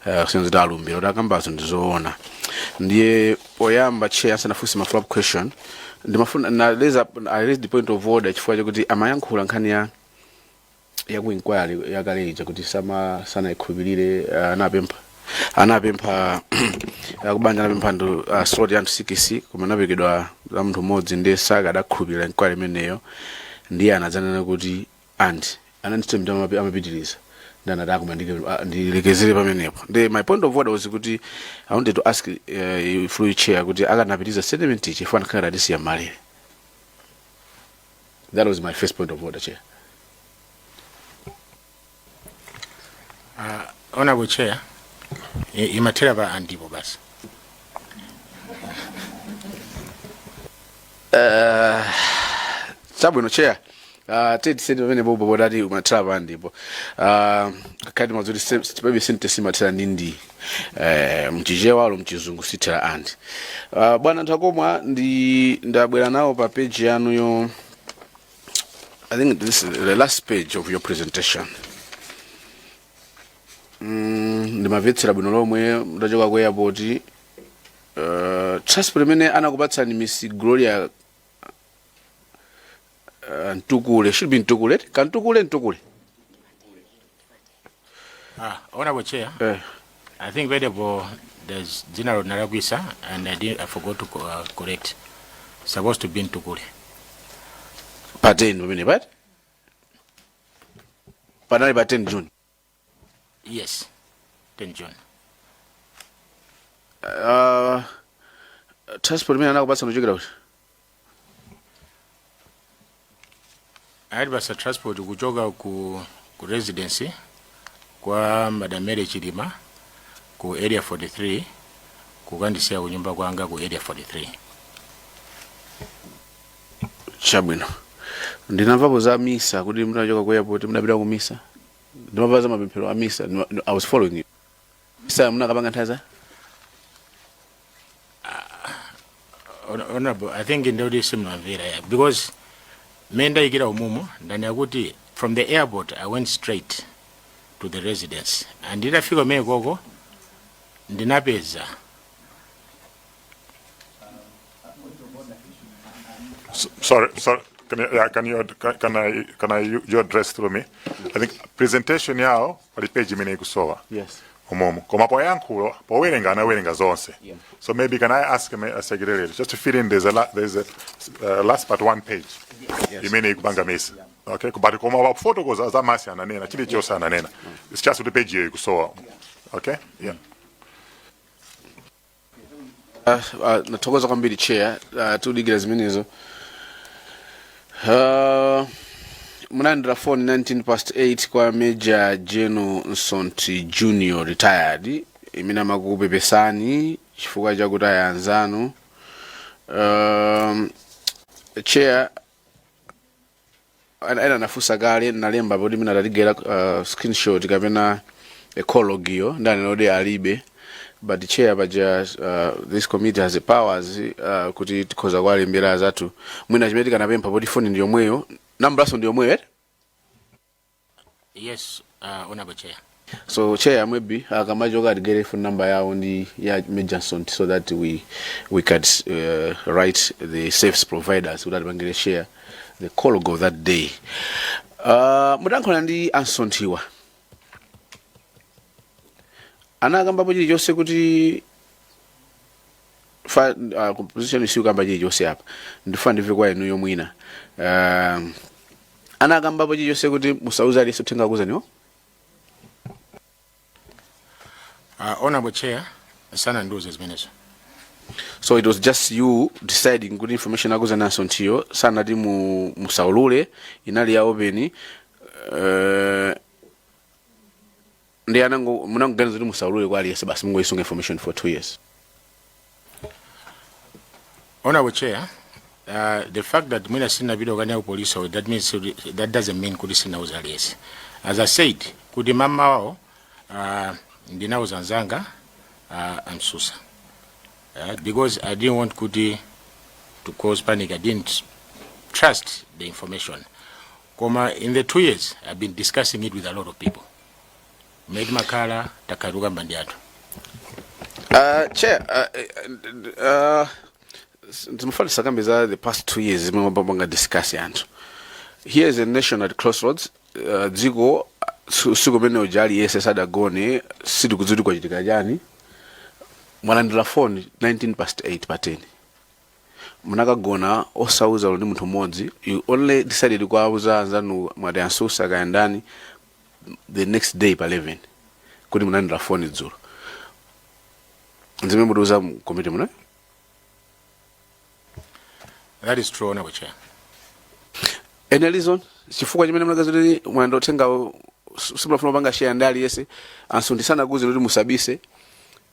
kusenzera kuti alumbira kuti akambazo ndizoona. Ndiye poyamba, Chair, asanafunse ma follow up question, ndimafuna na raise up, I raised the point of order chifukwa chakuti amayankhula nkhani ya ku inquiry yakale ija kuti sama sanayikhulupirire. Anapempha akubanja, anapempha anthu slot ya anthu 6, koma anaperekedwa za munthu mmodzi, ndiye sakadakhulupirira inquiry imeneyo. Ndiye anadzanena kuti and ananditsemita amapitiriza ndi anati akoma ndilekezere pamenepo. Ndi my point of order was kuti I wanted to ask through Chair kuti akanapitiriza statement ichi chifukwa anakhala atisiya malere. That was my first point of order, Chair. Honorable Chair, imathera pa andipo basi. Chabwino, Chair. Titi pamene popo podati umathera pa ndipo khati mazuti pabe sentence imathera ndi mchichewalo, mchizungu sithera and. Bwana Ntakomwa, ndi ndabwera nawo pa page yanuyo. I think this is the last page of your presentation. Ndimamvetsera bwino lomwe ndachoka ku airport. Transport imene anakupatsani Miss Gloria Ntukule, should be Ntukule, kantukule, Ntukule. Ah, Honorable Chair, eh. I think variable there's General Narakwisa and I forgot to correct. Supposed to be Ntukule. Pa 10 pamene pati panali pa 10 June? Yes. 10 June. Transport imene anakupatsa kuchokera kuti? Anatipatsa transport kuchoka ku residency kwa Madam Mary Chilima ku Area 43 kukandisiya kunyumba kwanga ku Area 43. Chabwino, ndinamvapo za misa kuti munachoka ku airport munapita ku misa. Ndimamva za mapemphero a misa. I was following you. Misa munakapanga nthawi za Honorable, I think ndoti simunamvera ya because mmene ndayikira umumu ndanena kuti from the airport I went straight to the residence and nditafika kumene koko ndinapeza Sorry, sorry. Can you, yeah, can you, can I, you address through me? I think presentation yawo pali page imene ikusowa. Yes. Umomo. Koma poyankhula, powerenga anawerenga zonse. So maybe can I ask a secretary just to fill in, there's a last but one page. Yes. Imene ikupanga miss. Okay, but koma wafotokoza za mass ananena, chilichonse ananena. It's just kuti page iyo ikusowa. Okay? Yeah. Nathokoza kwambiri, chair. Tudikira zimenezo. Munalandira phone 19 past 8 kwa Major General Nsonti Junior retired imene amakupepesani chifukwa chakuti ayanzanu. Chair, ena anafunsa kale, nalemba poti mina tatigera screenshot kapena a call log iyo, ndanena kuti alibe, but chair, paja this committee has the powers kuti tikhoza kuwalembera azathu. Mwina chimene tikanapempha, poti foni ndi yomweyo, nambalaso ndi yomweyo, eh? Yes, Honorable Chair. So chair, maybe akamachoka atigere phone number yawo ndi ya Major Nsonti so that we could write the service providers kuti atipangire share the call log of that day. Mutankhula ndi ansontiwa, anakambapo chilichonse kuti fa composition isiyo chilichonse apa? Ndifuna ndimve kwa inuyo mwina. Anakambapo chilichonse kuti musauze aliyense uthenga kuzaniwo? Honorable Chair, sanandiuze zimenezo. So it was just you deciding kuti information akuzani ansontiyo sanati musaulule, inali ya open, ndi anango munangoganiza kuti musaulule kwa aliyense basi, mungoyisunga information for 2 years? Honorable Chair, the fact that mwina sinapita kukanena ku police, that means that doesn't mean kuti sinauza aliyense. As I said kuti mama wawo, ndinauza nzanga amsusa because I didn't want kuti to cause panic. I didn't trust the information. Koma in the 2 years I've been discussing it with a lot of people. Mmene makhala takhala tukamba ndi anthu. Chair, ndimafuna tisakambe za the past 2 years zimene mapanga discuss anthu. Here is a nation at crossroads. Dziko usiku umene uja aliyense sadagone, sitikudziwa kwachitika chani. Mwalandira phone 19 past 8 pa 10, munakagona osauza ndi munthu mmodzi. You only decided kuwauza anzanu, mwati ansusa kayandani, the next day pa 11 kuti munalandira phone dzulo. Nzimene mutiuza komiti muno? That is true, Honorable Chair. Any reason, chifukwa chimene munakaza kuti mwanda uthenga simulafuna kupanga share ndi aliyense? Anso ndisanakuze kuti musabise,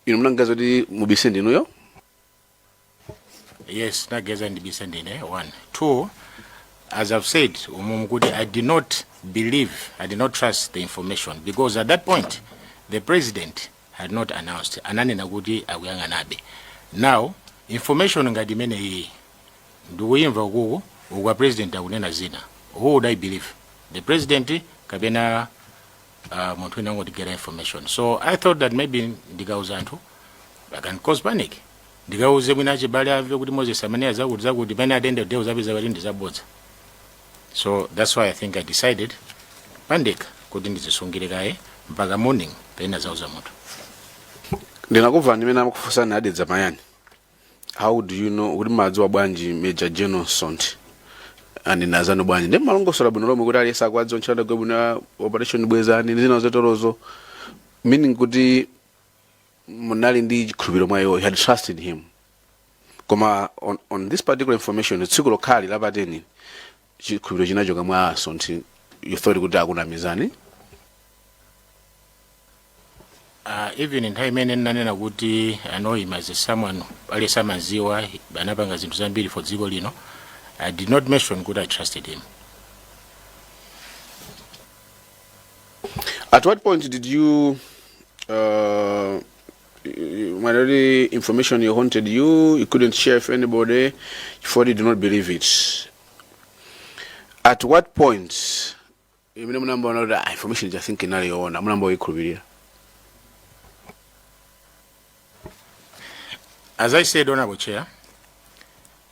inu munangaza kuti mubise ndinuyo? Yes, nageza ndibise ndine, one. Two, as I've said umumu kuti I did not believe, I did not trust the information because at that point the president had not announced. Ananena kuti akuyang'anabe. Now information ngati imene iyi ndikuyimva ukuku ukwa president akunena zina, who would I believe, the president kapena munthu wina angotigera information? So I thought that maybe ndikauza anthu I can cause panic. Ndikauze mwina achibale amve kuti Moses amene zakuti zakuti, pamene at the end of the day uzapeza kuti ndizabodza. So that's why I think I decided pandekha kuti ndizisungire kaye mpaka morning pena zauza munthu. Ndinakumva ndimene amakufunsani adedza mayani, how do you know, kuti madziwa bwanji Major General Nsonti andinazano bwanji? Ndi malongosola bwino lomwe kuti aliyense akuwadziwa ntchito bwino, operation Bwezani ndi zina zotorozo. Meaning kuti munali ndi chikhulupiriro mwa iwo, you had trust in him. Koma on this particular information, tsiku lokhali la pa 10, chikhulupiriro chinachoka mwa a Msonthi, you thought kuti akunamizani. Even nthawi imene ndinanena kuti I know him as a someone aliyense amadziwa anapanga zinthu zambiri for dziko lino, I did not mention kuti I trusted him. At what point did you when information you haunted you, you couldn't share with anybody, you thought you did not believe it. At what point imene munayamba kuti ah, information I think inali yoona, munayamba kuikhulupirira? As I said, Honorable Chair,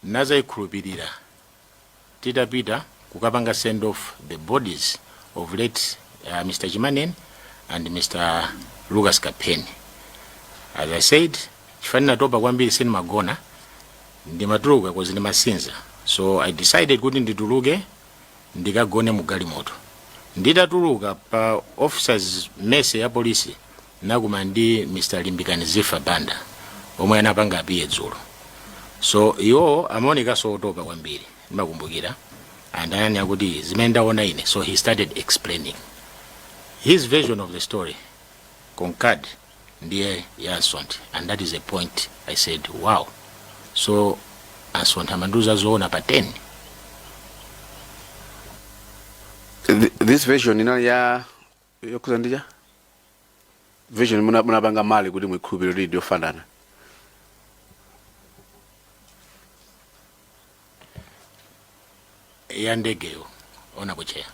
nazayikhulupirira titapita kukapanga send off the bodies of late Mr. Chimaneni and Mr. Lucas Kapeni. As I said, chifukwa ndinatopa kwambiri, sindimagona, ndimatuluka cause ndimasinza, so I decided kuti ndituluke ndikagone mu galimoto. Nditatuluka pa officers mess ya polisi, nakumana ndi Mr. Limbikani Zifa Banda omwe anapanga appear dzulo. So iwo amaonekanso otopa kwambiri, ndimakumbukira, and ananena kuti zimene ndaona ine. So he started explaining his version of the story, concurred ndiye ya Msonthi, and that is a point I said, "Wow, so a Msonthi amandiuza zoona pa 10." This version inali ya yokhuza ndija version munapanga mali kuti muikhulupirire kuti ndiyofanana. Ya ndegeyo, Honorable Chair.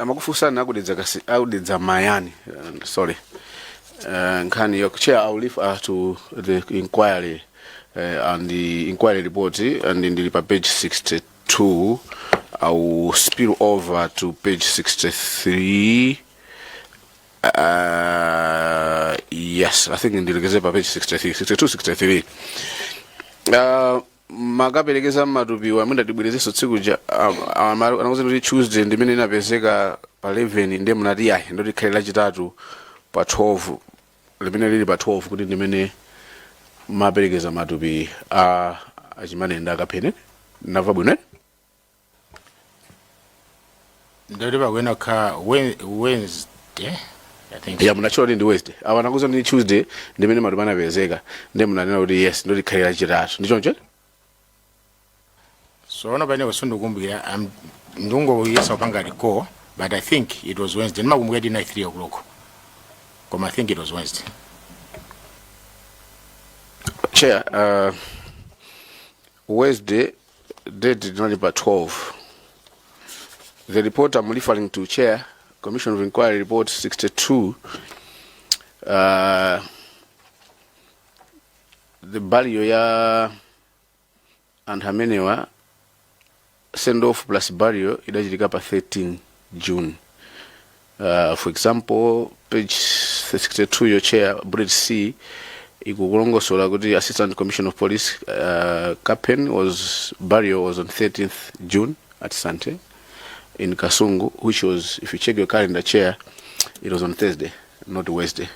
Amakufunsani akudedza kasi akudedza mayani, sorry, nkhani yo, Chair, I will leave to the inquiry and the inquiry report, and ndili pa page 62. I will spill over to page 63. Yes, I think ndilekeze pa page 63, 62, 63. Makaperekeza matupiwa, mundatibwerezenso tsiku ja anakuza kuti Tuesday ndimene inapezeka pa 11, ndiye munati yayi, ndoti khale Lachitatu pa 12, limene lili pa 12, kuti ndimene maperekeza matupi a aChimaneni ndi aKapheni. Ndamva bwino, eh? Ndoti pakuyenera kukhala Wednesday, I think. Ya, munatchula kuti ndi Wednesday. Awa anakuza ndi Tuesday ndimene matupi anapezeka, ndiye munanena kuti yes, ndoti khale Lachitatu, ndi choncho? So ono pamene sindikukumbukira, ndingoyesa kupanga recall, but I think it was Wednesday. Ndimakumbukira kuti inali 3 o'clock, koma I think it was Wednesday. Chair, Wednesday date linali pa 12. The report I'm referring to, Chair, Commission of Inquiry Report 62, the burial ya anthu amenewa, send off plus burial, idachitika pa 13 June. For example, page 62 yo, Chair, bullet C ikukulongosola kuti Assistant Commissioner of Police Kapen was burial was on 13th June at Sante in Kasungu, which was, if you check your calendar, Chair, it was on Thursday, not Wednesday,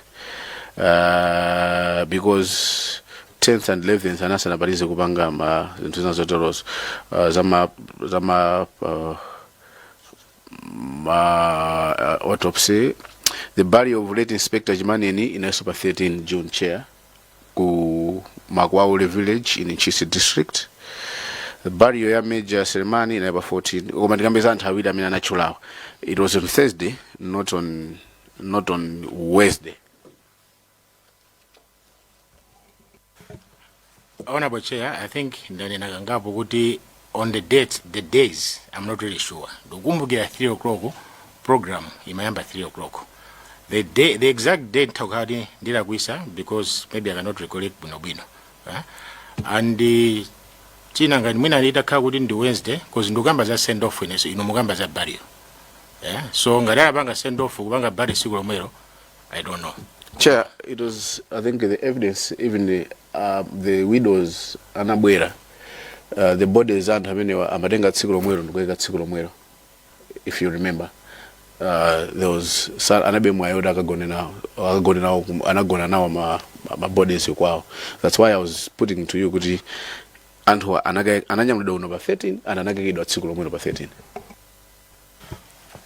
because 10th and 11th anasanapalize kupanga ma zinthu zina zoterozo, zama ma autopsy. The burial of late Inspector Chimaneni inalinso pa 13 June, Chair, ku Makwaule village in Ntchisi district. The burial ya Major Selemani inali pa 14. Koma ndikambeza anthu awiri amene anatchulawa, it was on Thursday, not on Wednesday. Honorable Chair, I think ndanena kangapo kuti on the date, the days, I'm not really sure. Ndikukumbukira 3 o'clock, program imayamba 3 o'clock. The day, the exact date takati ndilakwisa because maybe I cannot recollect bwinobwino. Eh? And china ngati mwina litakhala kuti ndi Wednesday, because ndikukamba za send off ineso, ino mukamba za burial. Yeah? So ngati anapanga send off kupanga burial tsiku lomwelo, I don't know. Chair, it was, I think the evidence, even the widows anabwera, the bodies anthu amenewa amatenga tsiku lomwelo ndikuyika tsiku lomwelo, if you remember. There was analibe mwayi oti akagone nawo, akagone nawo anagona nawo ma bodies kwawo. That's why I was putting to you kuti anthu ananyamulidwa kuno pa 13 and anakaikidwa tsiku lomwelo pa 13.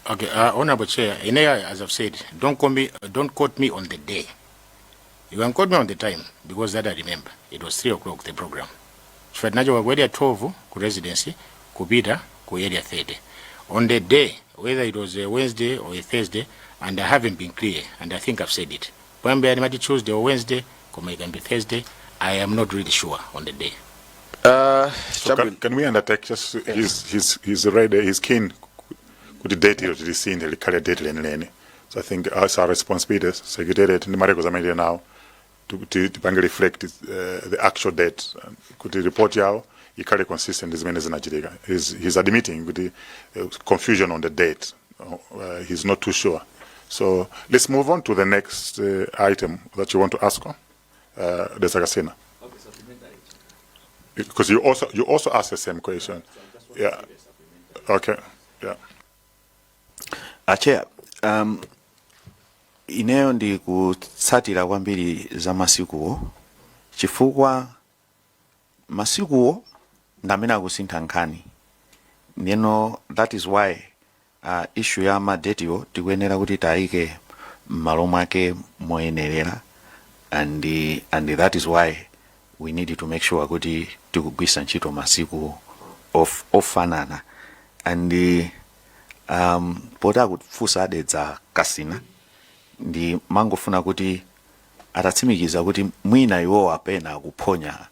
Okay, Honorable Chair, ineyo, as I've said, don't quote me on the day. You can quote me on the time because that I remember. It was 3 o'clock, the program. Chifukwa tinachoka ku Area 12 ku residency kupita ku Area 30. On the day, whether it was a Wednesday or a Thursday, and I haven't been clear, and I think I've said it. Poyamba ndimati Tuesday or Wednesday, koma it can be Thursday. I am not really sure on the day. So can we undertake just he's ready, he's keen kuti date ilo tilisinthe likhale date lenileni. So I think it's our responsibility, secretariat ndi ma records amene tili nawo, tipange reflect the actual date, kuti report yawo ikhale consistent ndi zimene zinachitika. He's admitting kuti confusion on the date. He's not too sure. So let's move on to the next item that you want to ask on. Dedza Kasina. Because you also asked the same question. Yeah. Okay. Yeah. A Chair, ineyo ndi kutsatira kwambiri za masikuwo chifukwa masikuwo ndamene akusintha nkhani. Ndiyeno that is why issue ya ma date wo tikuyenera kuti tayike m'malo mwake moyenerera, and that is why we need to make sure kuti tikugwisa ntchito masiku ofanana. And poti akufunsa a Dedza Kasina, ndi mangofuna kuti atatsimikiza kuti mwina iwowo apena akuphonya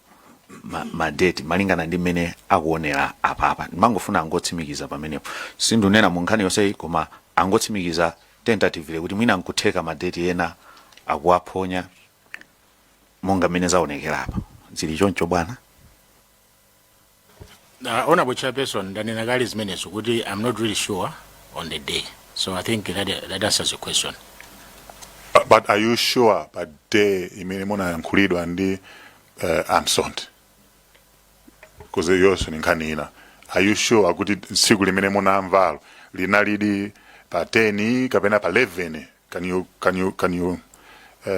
ma date malingana ndi mmene akuonera apapa. Ndimangofuna angotsimikiza pamenepo. Sindunena mu nkhani yonseyi, koma angotsimikiza tentatively kuti mwina nkutheka ma date ena akuwaphonya monga mmene zaonekera apa. Zili choncho, bwana? Honorable Chairperson, ndanena kale zimenezo kuti I'm not really sure on the day. So I think that answers your question. But are you sure pa day imene munayankhulidwa ndi a Msonthi? Because yonso ni nkhani ina. Are you sure kuti tsiku limene munamvalo linalidi pa 10 kapena pa 11? Can you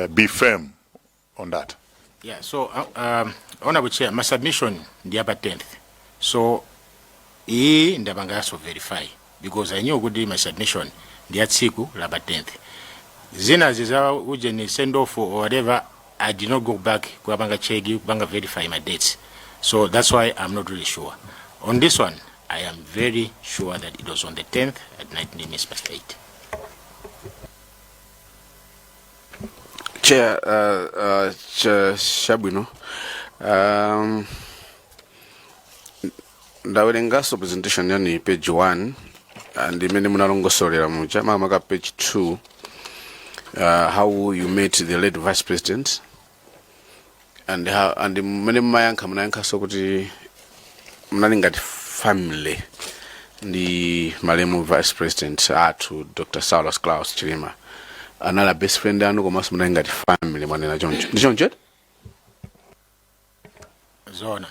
be firm on that? Yeah, so Honorable Chair, my submission ndi apa 10th. So iyi ndapanganso verify because I knew kuti my submission ndi ya tsiku la pa 10th. Zina za ujeni send off or whatever, I did not go back kupanga check, kupanga verify my dates. So that's why I'm not really sure. On this one, I am very sure that it was on the 10th at 19 minutes past 8. Chair, chabwino, ndawerenganso presentation yanu, page 1, and imene munalongosolera muja, makamaka page 2, how you met the late vice president and how, and mmene mumayankha, munayankhanso kuti munali ngati family ndi malemu vice president athu Dr Saulos Klaus Chilima. Anali a best friend anu komanso munali ngati family, mwanena choncho, ndi choncho? Zona.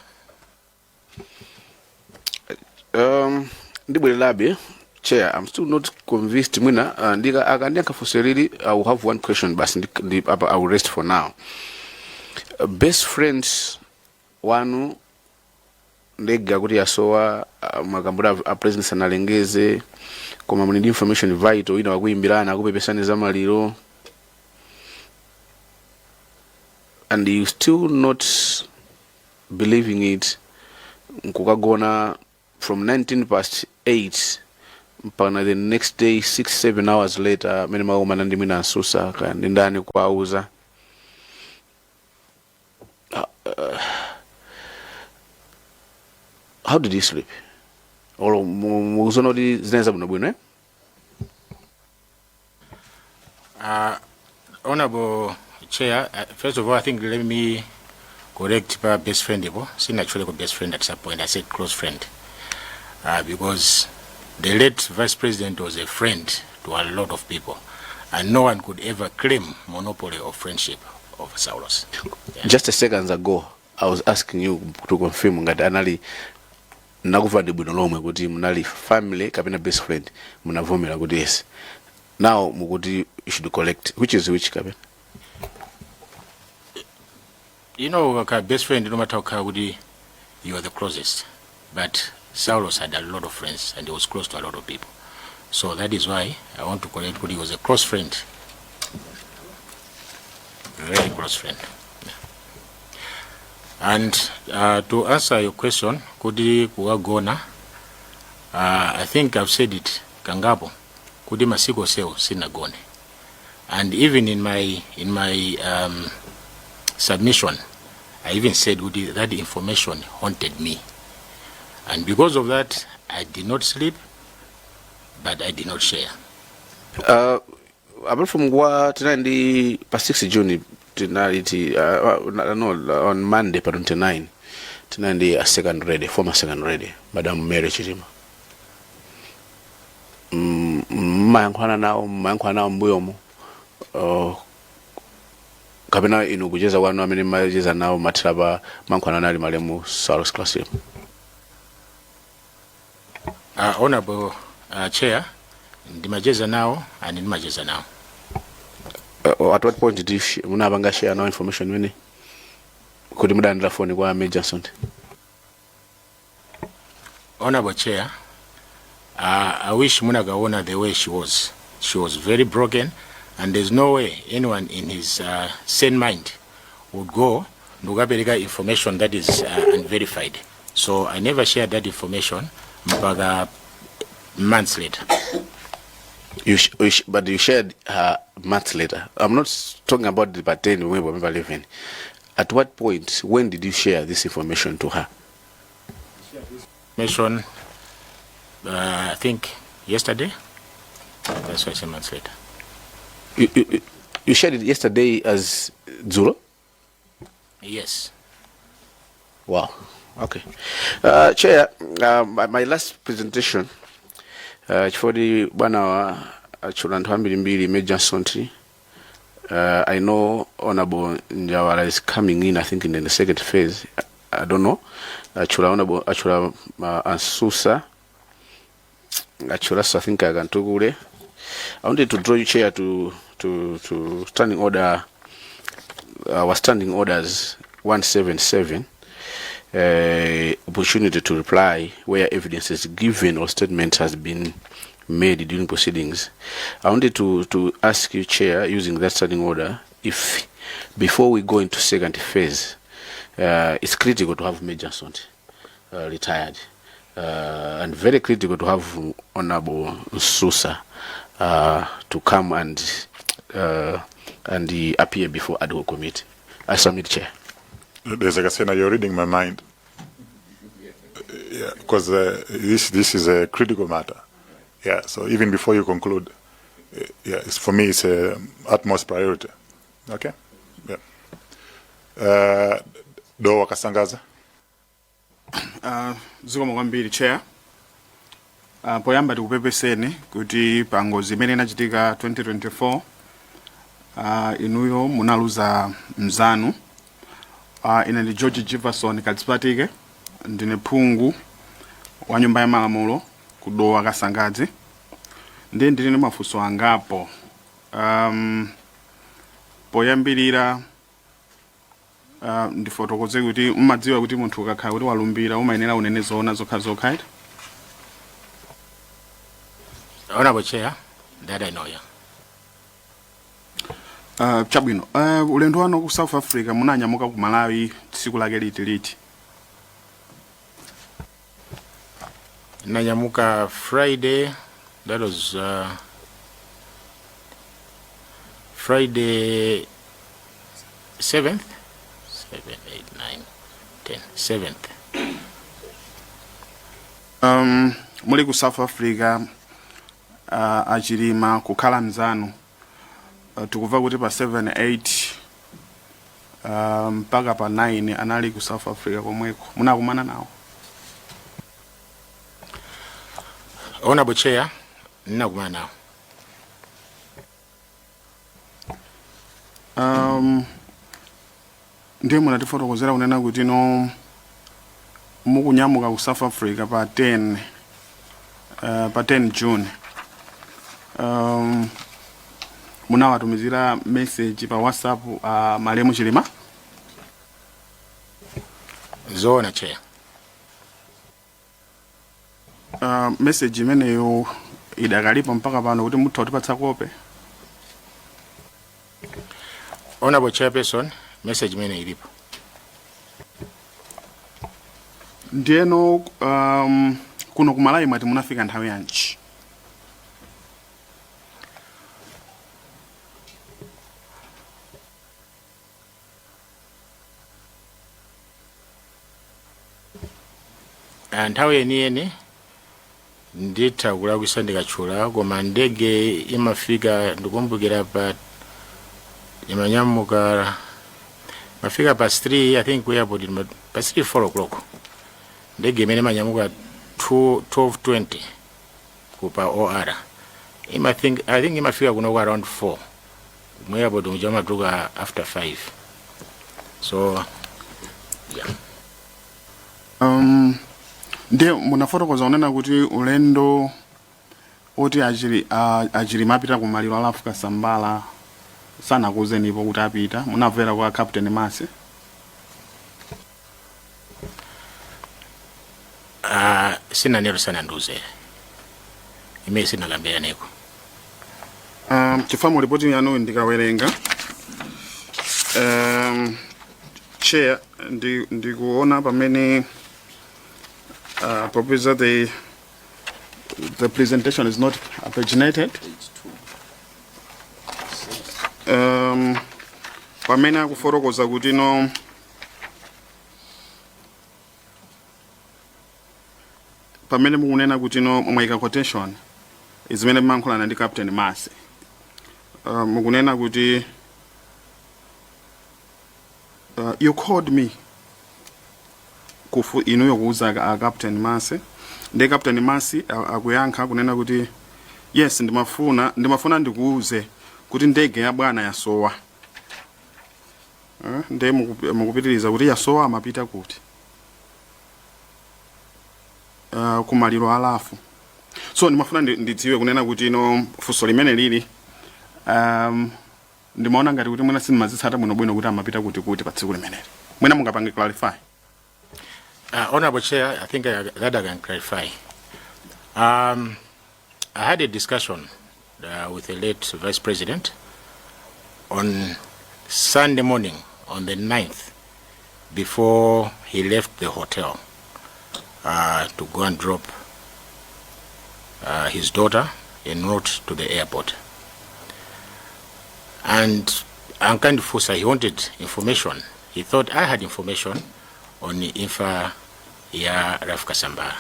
Ndibwererabe, Chair, I'm still not convinced. Mwina ndika akandiyankha funso lili, I will have one question basi, ndi apa I will rest for now. Best friends wanu, ndege akuti yasowa, mwakambura a president sanalengeze, koma muli ndi information vital, ina wakuyimbirana akupepesani za maliro, and you still not believing it, nkukagona from 19 past 8 mpaka the next day, 6 7 hours later, amene makumana ndi mwina Ansusa kaya ndi ndani kuauza. How did you sleep? Olo mukuziona kuti zinali zabwinobwino, eh? Honorable Chair, first of all, I think let me correct pa best friend ipo. Sindinatchule best friend at some point. I said close friend. Because the late vice president was a friend to a lot of people. And no one could ever claim monopoly of friendship of Saulos. Yeah. Just a seconds ago I was asking you to confirm ngati anali, nakuva ndi bwino lomwe kuti munali family kapena best friend. Munavomera kuti yes. Now mukuti you should collect, which is which kapena? Ukakhala best friend umatha kukhala kuti you are the closest, but Saulos had a lot of friends and he was close to a lot of people, so that is why I want to correct kuti he was a close friend, very close friend. And to answer your question kuti kukagona, I think I've said it kangapo kuti masiku onsewo sinagone, and even in my submission I even said kuti that information haunted me, and because of that I did not sleep, but I did not share. Apart from kwa tinali ndi pa 6 June, tinali ti no, on Monday pa 29 tinali ndi a second lady, former second lady, Madam Mary Chilima. Mmayankhulana nawo mbuyomo, kapena inu kucheza kwanu amene mmacheza nawo mathera pa mankhulana nali malemu Saulos Klaus? Honorable Chair, ndimacheza nawo and ndimacheza nawo. At what point did you munapanga share nawo information imene kuti mudalandira phone kwa Major Nsonthi? Honorable Chair, I wish munakaona the way she was. She was very broken, and there's no way anyone in his sane mind would go ndikukapereka information that is unverified. So I never shared that information mpaka months later. But you shared her months later. I'm not talking about the pa 10 when we were 11. At what point, when did you share this information to her? Information, I think yesterday. That's why I said months later. You shared it yesterday as dzulo? Yes. Wow. Okay. Chair, my last presentation, chifukwa bwana wa achula anthu ambirimbiri, Major Nsonthi. I know Honorable Njawala is coming in, I think in the second phase. I don't know. Achula Honorable, achula Ansusa. Achula, so I think I can talk. I wanted to draw you, Chair, to standing order, our standing orders 177, opportunity to reply where evidence is given or statement has been made during proceedings. I wanted to ask you, Chair, using that standing order, if before we go into second phase, it's critical to have Major Nsonthi, retired, and very critical to have Honorable Susa to come and appear before ad hoc committee. I submit, Chair. There's like I said, now you're reading my mind. Yeah, because this is a critical matter. Yeah, so even before you conclude, yeah, for me it's a utmost priority. Okay, yeah. Dowa Kasangadzi. Zikomo kwambiri, Chair. Poyamba tikupepeseni kuti pa ngozi imene inachitika 2024, inuyo munaluza mzanu. Ine ndi George Jefferson Kadzipatike, ndine phungu wa Nyumba ya Malamulo ku Dowa Kasangadzi. Ndiye ndili ndi mafunso angapo. Poyambirira, ndifotokoze kuti umadziwa kuti munthu ukakhala kuti walumbira umayenera unene zoona zokhazokha, eti? Honorable Chair, that I know, yeah. Chabwino. Ulendo wanu ku South Africa, munanyamuka ku Malawi tsiku lake liti liti? Nanyamuka Friday, that was Friday 7th, 7, 8, 9, 10, 7th. Muli ku South Africa, Achilima kukhala mzanu, tikumva kuti pa 7 8 mpaka pa 9 anali ku South Africa komweko, munakumana nawo? Honorable Chair, ndinakumana nawo. Ndiye munatifotokozera kunena kuti no mukunyamuka ku South Africa pa 10 June. Munawatumizira message pa WhatsApp malemu Chilima? Zoona, Chair. Message imeneyo idakalipo mpaka pano kuti mutha kutipatsa kope? Honorable Chairperson, message imene ilipo. Ndiyeno kuno kumalawi mwati munafika nthawi yanji? Nthawi yeniyeni nditha kulakwisa ndikatchula, koma ndege imafika, ndikumbukira, pa imanyamuka mafika pa 3, I think, ku airport pa 3, 4 o'clock. Ndege imene imanyamuka 2 12:20 ku pa OR I think imafika kuno ku around 4. Mu airport muja amatuluka after 5, so yeah. Ndiye munafotokoza kunena kuti ulendo oti achilima apita ku maliro a Ralph Kasambara sanakuuzenipo kuti apita, munamvera kwa Captain Masi? Sinanero, sanandiuze, imene sinakambiraneko. Chifukwa mu ripoti yanu ndikawerenga, Chair, ndikuona pamene popeza the presentation is not paginated, pamene akufotokoza kuti no, pamene mukunena kuti no, mwayika quotation zimene mumayankhulana ndi Captain Masi, mukunena kuti "You called me," kufu inuyo kuuza a Captain Masi, ndi Captain Masi akuyankha kunena kuti, "Yes, ndimafuna ndikuuze kuti ndege ya bwana yasowa." Ndiye mukupitiriza kuti yasowa, amapita kuti? Kumaliro a Ralph. So ndimafuna ndidziwe kunena kuti ino funso limene lili, ndimaona ngati kuti mwina sindimazitsata bwinobwino kuti amapita kuti kuti pa tsiku limeneli. Mwina mungapange clarify. Honorable Chair, I think that I can clarify. I had a discussion with the late Vice President on Sunday morning, on the 9th, before he left the hotel to go and drop his daughter en route to the airport. And ankandifunsa, he wanted information. He thought I had information on the imfa ya Ralph Kasambara.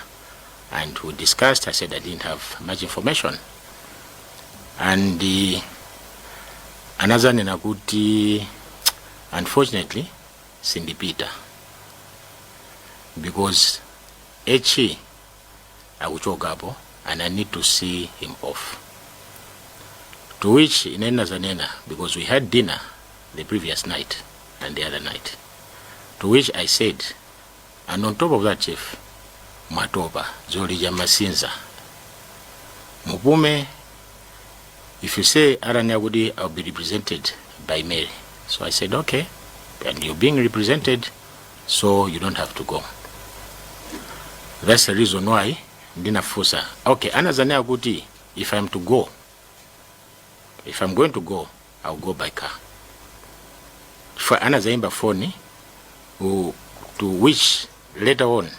And we discussed. I said I didn't have much information. And anazanena kuti, "Unfortunately, sindipita because HE akuchokapo and I need to see him off." To which ine ndinazanena, because we had dinner the previous night and the other night, to which I said, "And on top of that, Chief, mwatopa zolija masinza mupume." If you say aranena kuti, "I'll be represented by Mary." So I said, "Okay, and you're being represented, so you don't have to go." That's the reason why ndinafunsa. Okay, anazanena kuti, "If I'm to go, if I'm going to go, I'll go by car." For anazaimba phone, to which later on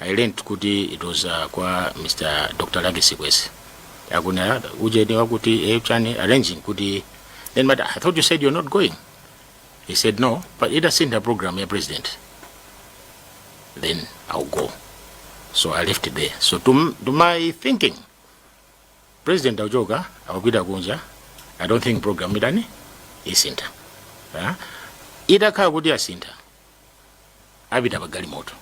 I learned kuti it was kwa Mr. Dr. Lage Sikwese, akuna ujeni wakuti chani arranging kuti. Then, "But I thought you said you're not going." He said, "No, but it has seen the program ya president, then I'll go." So I left it there. So to my thinking, president akuchoka, akupita kunja, I don't think program itani isintha. Ah? Itakhala kuti asintha, apita pa galimoto.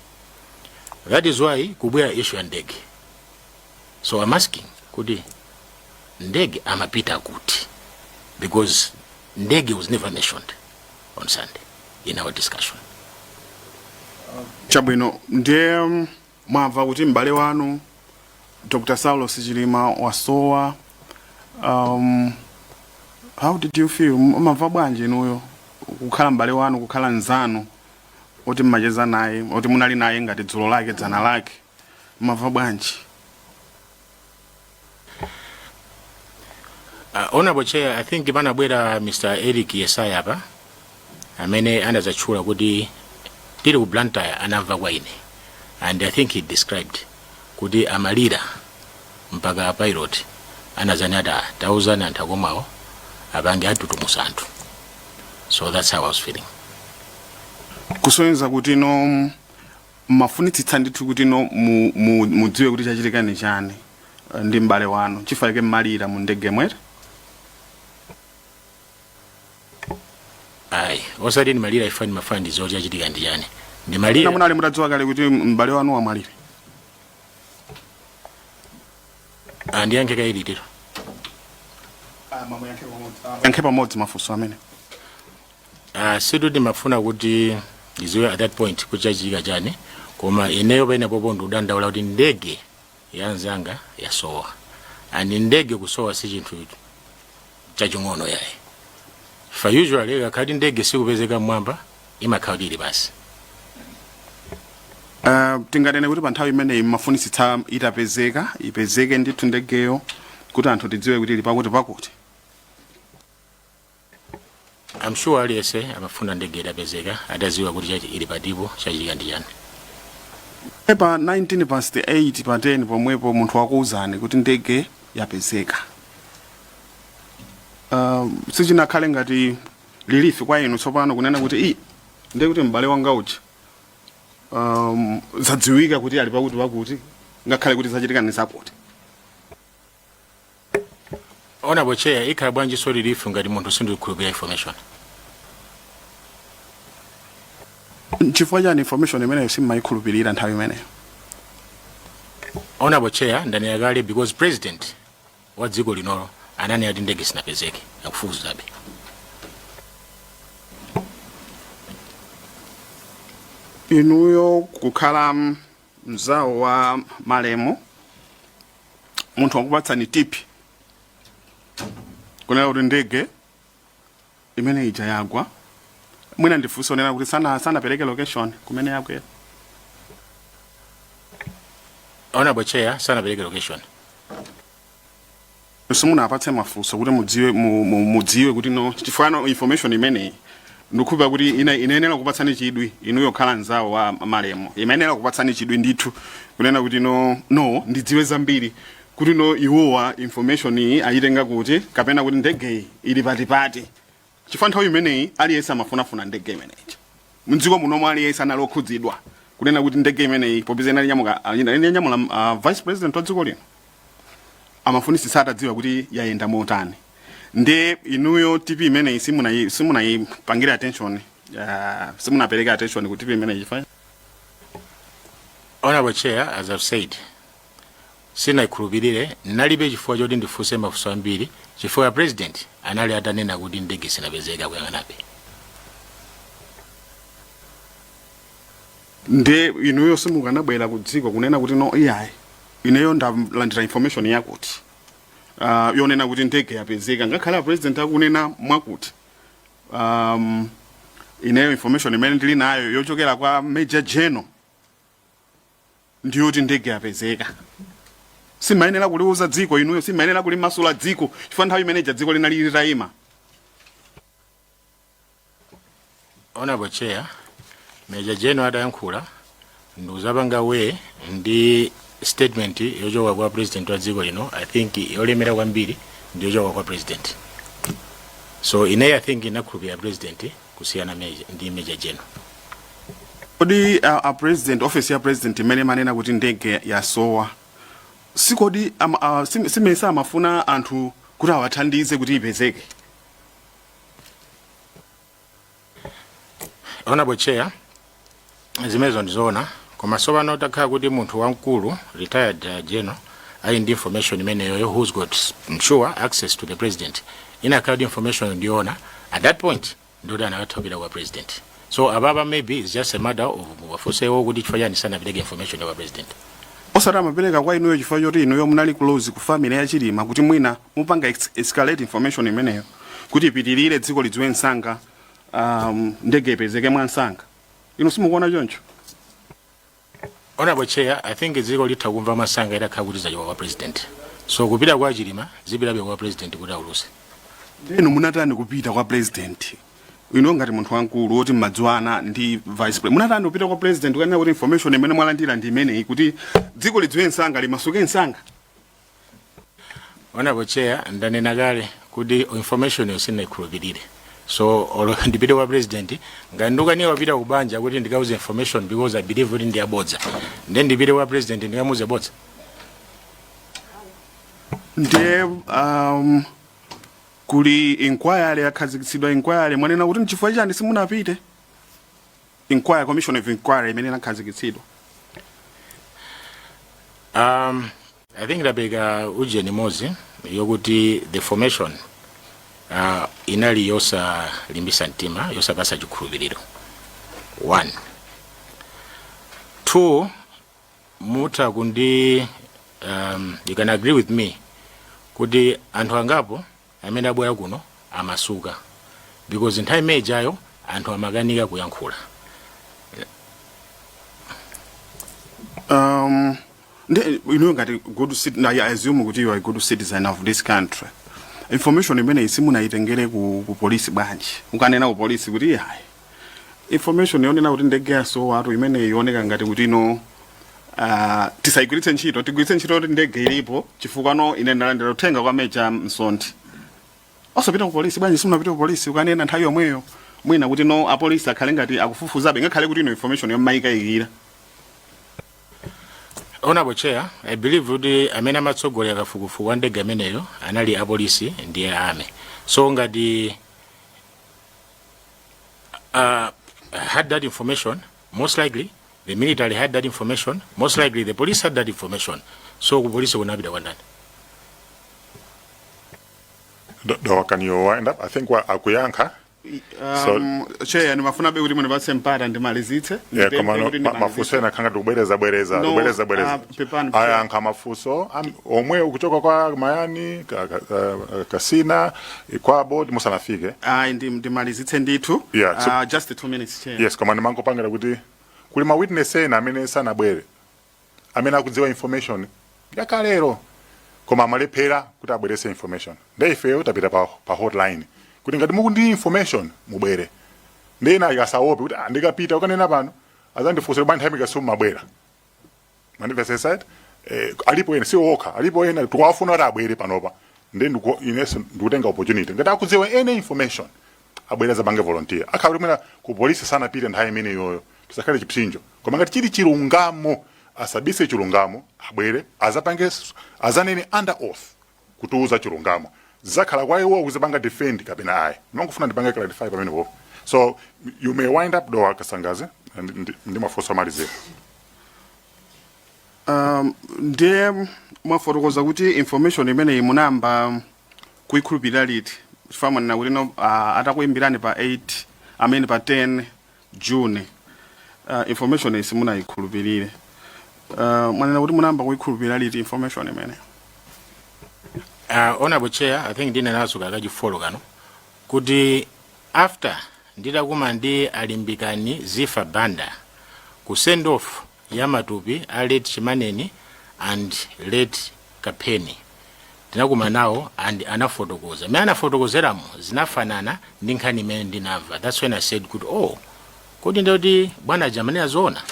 That is why kubwera issue ya ndege. So I'm asking kuti ndege amapita kuti, because ndege was never mentioned on Sunday in our discussion. Chabwino, ndiye mwamva kuti m'bale wanu Dr. Saulos Chilima wasowa. How did you feel? Mumamva bwanji inuyo kukhala m'bale wanu, kukhala nzanu oti mmacheza naye, oti munali naye ngati dzulo lake dzana lake, mumamva bwanji? Honorable Chair, I think panabwera Mr. Eric Yesaya apa amene anadzatchula kuti tili ku Blantyre anamva kwa ine, and I think he described kuti amalira mpaka pilot anazani ati, "Ah, tauzani anthu akomawo apange atutumusa anthu." So that's how I was feeling. Kusonyeza kuti no mmafunitsitsa ndithu kuti no mudziwe kuti chachitika ni chani ndi m'bale wanu, chifukwa chake mmalira mu ndege mwete? Ayi, osati ndimalira ifa ndimafuna ndidziwe kuti chachitika ndi chani, ndimalira. Munali mutadziwa kale kuti m'bale wanu wamwalira? Andiyankhe kailitiro. Yankhe pamodzi mafunso amene. Sikuti ndimafuna kuti ndidziwe at that point kuti chachitika chani, koma ineyo penepopo ndikudandaula kuti ndege ya nzanga yasowa, and ndege kusowa si chinthu chaching'ono yayi. Fa usually ikakhala ndege sikupezeka mmwamba, imakhala kuti ili pansi. Tinganene kuti pa nthawi imeneyi mmafunitsitsa itapezeka, ipezeke ndithu ndegeyo kuti anthu tidziwe kuti ili pakuti pakuti? I'm sure aliyense amafuna ndege itapezeka, atadziwa kuti ili patipo, chachitika ndi chani. Pa 19 past 8 pa 10 pomwepo munthu wakuwuzani kuti ndege yapezeka, sichinakhale ngati relief kwa inu tsopano kunena kuti i ndiye kuti m'bale wanga uja zadziwika kuti ali pakuti pakuti, ngakhale kuti zachitika ni zakuti? Honorable Chair, ikhala bwanji so relief ngati munthu sindikukhulupirira information? Chifukwa chani information imeneyo simmayikhulupirira nthawi imeneyo? Honorable Chair, ndanena kale, because president wa dziko linolo ananena kuti ndege sinapezeke, akufufuzabe. Inuyo kukhala mzawo wa malemu, munthu wakupatsani tip kunena kuti ndege imene ija yagwa, mwina ndifunse onena kuti sanapereke location kumene yagwera? Honorable Chair, sanapereke location. Simunapatse mafunso kuti mudziwe mudziwe kuti no, chifukwa no information imeneyi ndikukhulupirira kuti inayenera kupatsani chidwi inuyo khala mzawo wa malemu, imayenera kupatsani chidwi ndithu kunena kuti no ndidziwe zambiri kuti no iwowa information iyi ayitenga kuti, kapena kuti ndegeyi ili patipati, chifukwa nthawi imeneyi aliyense amafunafuna ndege imeneyi mdziko munomo. Aliyense anali okhudzidwa kunena kuti ndege imeneyi, popeza inali nyamula vice president wa dziko lino, amafunisisa atadziwa kuti yayenda motani. Nde inuyo tip imeneyi simunayipangire attention, simunapereke attention ku tip imeneyi chifukwa? Honorable Chair, as I've said, sinayikhulupirire. Nalibe chifukwa choti ndifunse mafunso ambiri chifukwa president anali atanena kuti ndege sinapezeka, kuyang'anabe. Nde inuyo simukanabwera ku dziko kunena kuti no, iyayi, ineyo ndalandira information yakuti yonena kuti ndege yapezeka, ngakhale a president akunena mwakuti, ineyo information imene ndili nayo yochokera kwa major general ndiyoti ndege yapezeka? Simayenera kuliuza dziko inuyo? Simayenera kulimasula dziko, chifukwa nthawi imeneja dziko linali litayima? Honorable Chair, Major General adayankhula ndikuzapanga we ndi statement yochoka kwa president wa dziko lino. I think yolemera kwambiri ndi yochoka kwa president, so ineyo I think inakhulupirira president kusiyana ndi Major General. Kodi a president, office ya president imene manena kuti ndege yasowa, sikodi simesa amafuna anthu kuti awathandize kuti ipezeke? Honorable Chair, zimenezo ndizoona, koma tsopano takhala kuti munthu wamkulu, retired general, ali ndi information imeneyo, who's got, I'm sure, access to the president, inakhala kuti information ndiyoona at that point, ndoti anakathawira kwa president. So ababa, maybe it's just a matter of wafunsewo kuti chifukwa chani sanapereke information kwa president. Osati amapereka kwa inuyo chifukwa choti inuyo munali close ku family ya Chilima, kuti mwina mupanga escalate information imeneyo kuti ipitirire, dziko lidziwe msanga, ndege ipezeke mwa msanga. Inu simukuona choncho? Honorable Chair, I think dziko litha kumva masanga itakhala kuti zachoka kwa President. So kupita kwa Chilima, zipitabe kwa President kuti auluse. Inu munatani kupita kwa President? Inu ngati munthu wamkulu woti mmadziwana ndi Vice President, munatani kupita kwa President kukanena kuti information imene mwalandira ndi imeneyi, kuti dziko lidziwe msanga, limasuke msanga? Honorable Chair, ndanena kale kuti information yo sindinayikhulupirire. So olo ndipite kwa President, ngati ndikukanika kupita kubanja kuti ndikauze information because I believe kuti ndiyabodza, then ndipite kwa President ndikamuuze bodza? Ndiye kuli inquiry yakhazikitsidwa. Inquiry, mwanena kuti nchifukwa chani simunapite? Inquiry, commission of inquiry imene inakhazikitsidwa. I think ndapeka ujeni imodzi yokuti the formation inali yosalimbisa mtima, yosapasa chikhulupiriro. One, two, mutha kundi you can agree with me kuti anthu angapo amene abwera kuno amasuka because nthawi imene ijayo anthu amakanika kuyankhula. Ndi inuyo ngati good citizen, I assume kuti you are a good citizen of this country, information imeneyi simunayitengere ku polisi bwanji? Ukanena ku polisi kuti hayi, information yonena kuti ndege yasowatu imeneyi ioneka ngati kuti ino tisayigwiritse ntchito, tigwiritse ntchito kuti ndege ilipo, chifukwa no ine ndalandira uthenga kwa Meja Msondi. Osapita ku polisi bwanji? Simunapita ku polisi ukanena nthawi yomweyo, mwina kuti no apolisi akhale ngati akufufuzabe, ngakhale kuti ino information yomayikayikira? Honorable Chair, I believe kuti amene amatsogolera kafukufuku wa ndege ameneyo anali apolisi ndiye army. So ngati had that information, most likely the military had that information, most likely the police had that information. So ku polisi kunapita kwa ndani? Dowa, can you wind up? I think wa akuyankha. So Chair, ndimafunabe kuti mundipatse mpata ndimalizitse. Yeah, Ndipemphe koma no, kuti ndimalizitse. Mafunso ena khanga tikubwereza bwereza. No, Kubwereza bwereza. Pepani, Chair. Ayankha mafunso omwe ukuchoka kwa Mayani Kasina kwa board musanafike. Ayi, ndimalizitse ndithu. Yeah, so- Just 2 minutes, Chair. Yes, koma ndimangopangira kuti kuli ma witness ena amene sanabwere, amene akudziwa information yakalero koma amalephera kuti abwerese information. Nde ifeyo tapita pa hotline kuti ngati mukundi information mubwere. Ndi ena akasaope kuti, "Ah, ndikapita ukanena pano azandifunsa bwanji, nthawi ikasimu mabwera." Mandimvetsetsa? Alipo ena, si okha, alipo ena tikuwafuna kuti abwere panopa. Ndi inenso ndikutenga opportunity, ngati akudziwa any information abwere azapange volunteer. Akhala kuti mwina ku polisi sanapite nthawi imeneyoyo, tisakhale chipsinjo, koma ngati chili chilungamo asabise chilungamo, abwere azapange, azanene under oath kutiuza chilungamo. Zakhala kwa iwo kuzipanga defend kapena ayi. Ndimangofuna ndipange clarify pamenepo. So you may wind up, Dowa Kasangazi, ndi mafunso amalizira. Ndiye mwafotokoza kuti information imeneyi munayamba kuyikhulupirira liti? Chifukwa mwanena kuti no, atakuyimbirani pa 8 amene pa 10 June, information iyi simunayikhulupirire. Mwanena kuti munayamba kuyikhulupirira liti information imene? Honorable Chair, I think ndinenaso kakachi 4 kano kuti after nditakuma ndi Alimbikani Zifa Banda ku send off ya matupi a late Chimaneni and late Kapeni, tinakuma nawo and anafotokoza mmene anafotokozeramo zinafanana ndi nkhani imene ndinamva. That's when I said kuti, "Oh, kodi ndikuti bwana jamani azoona?"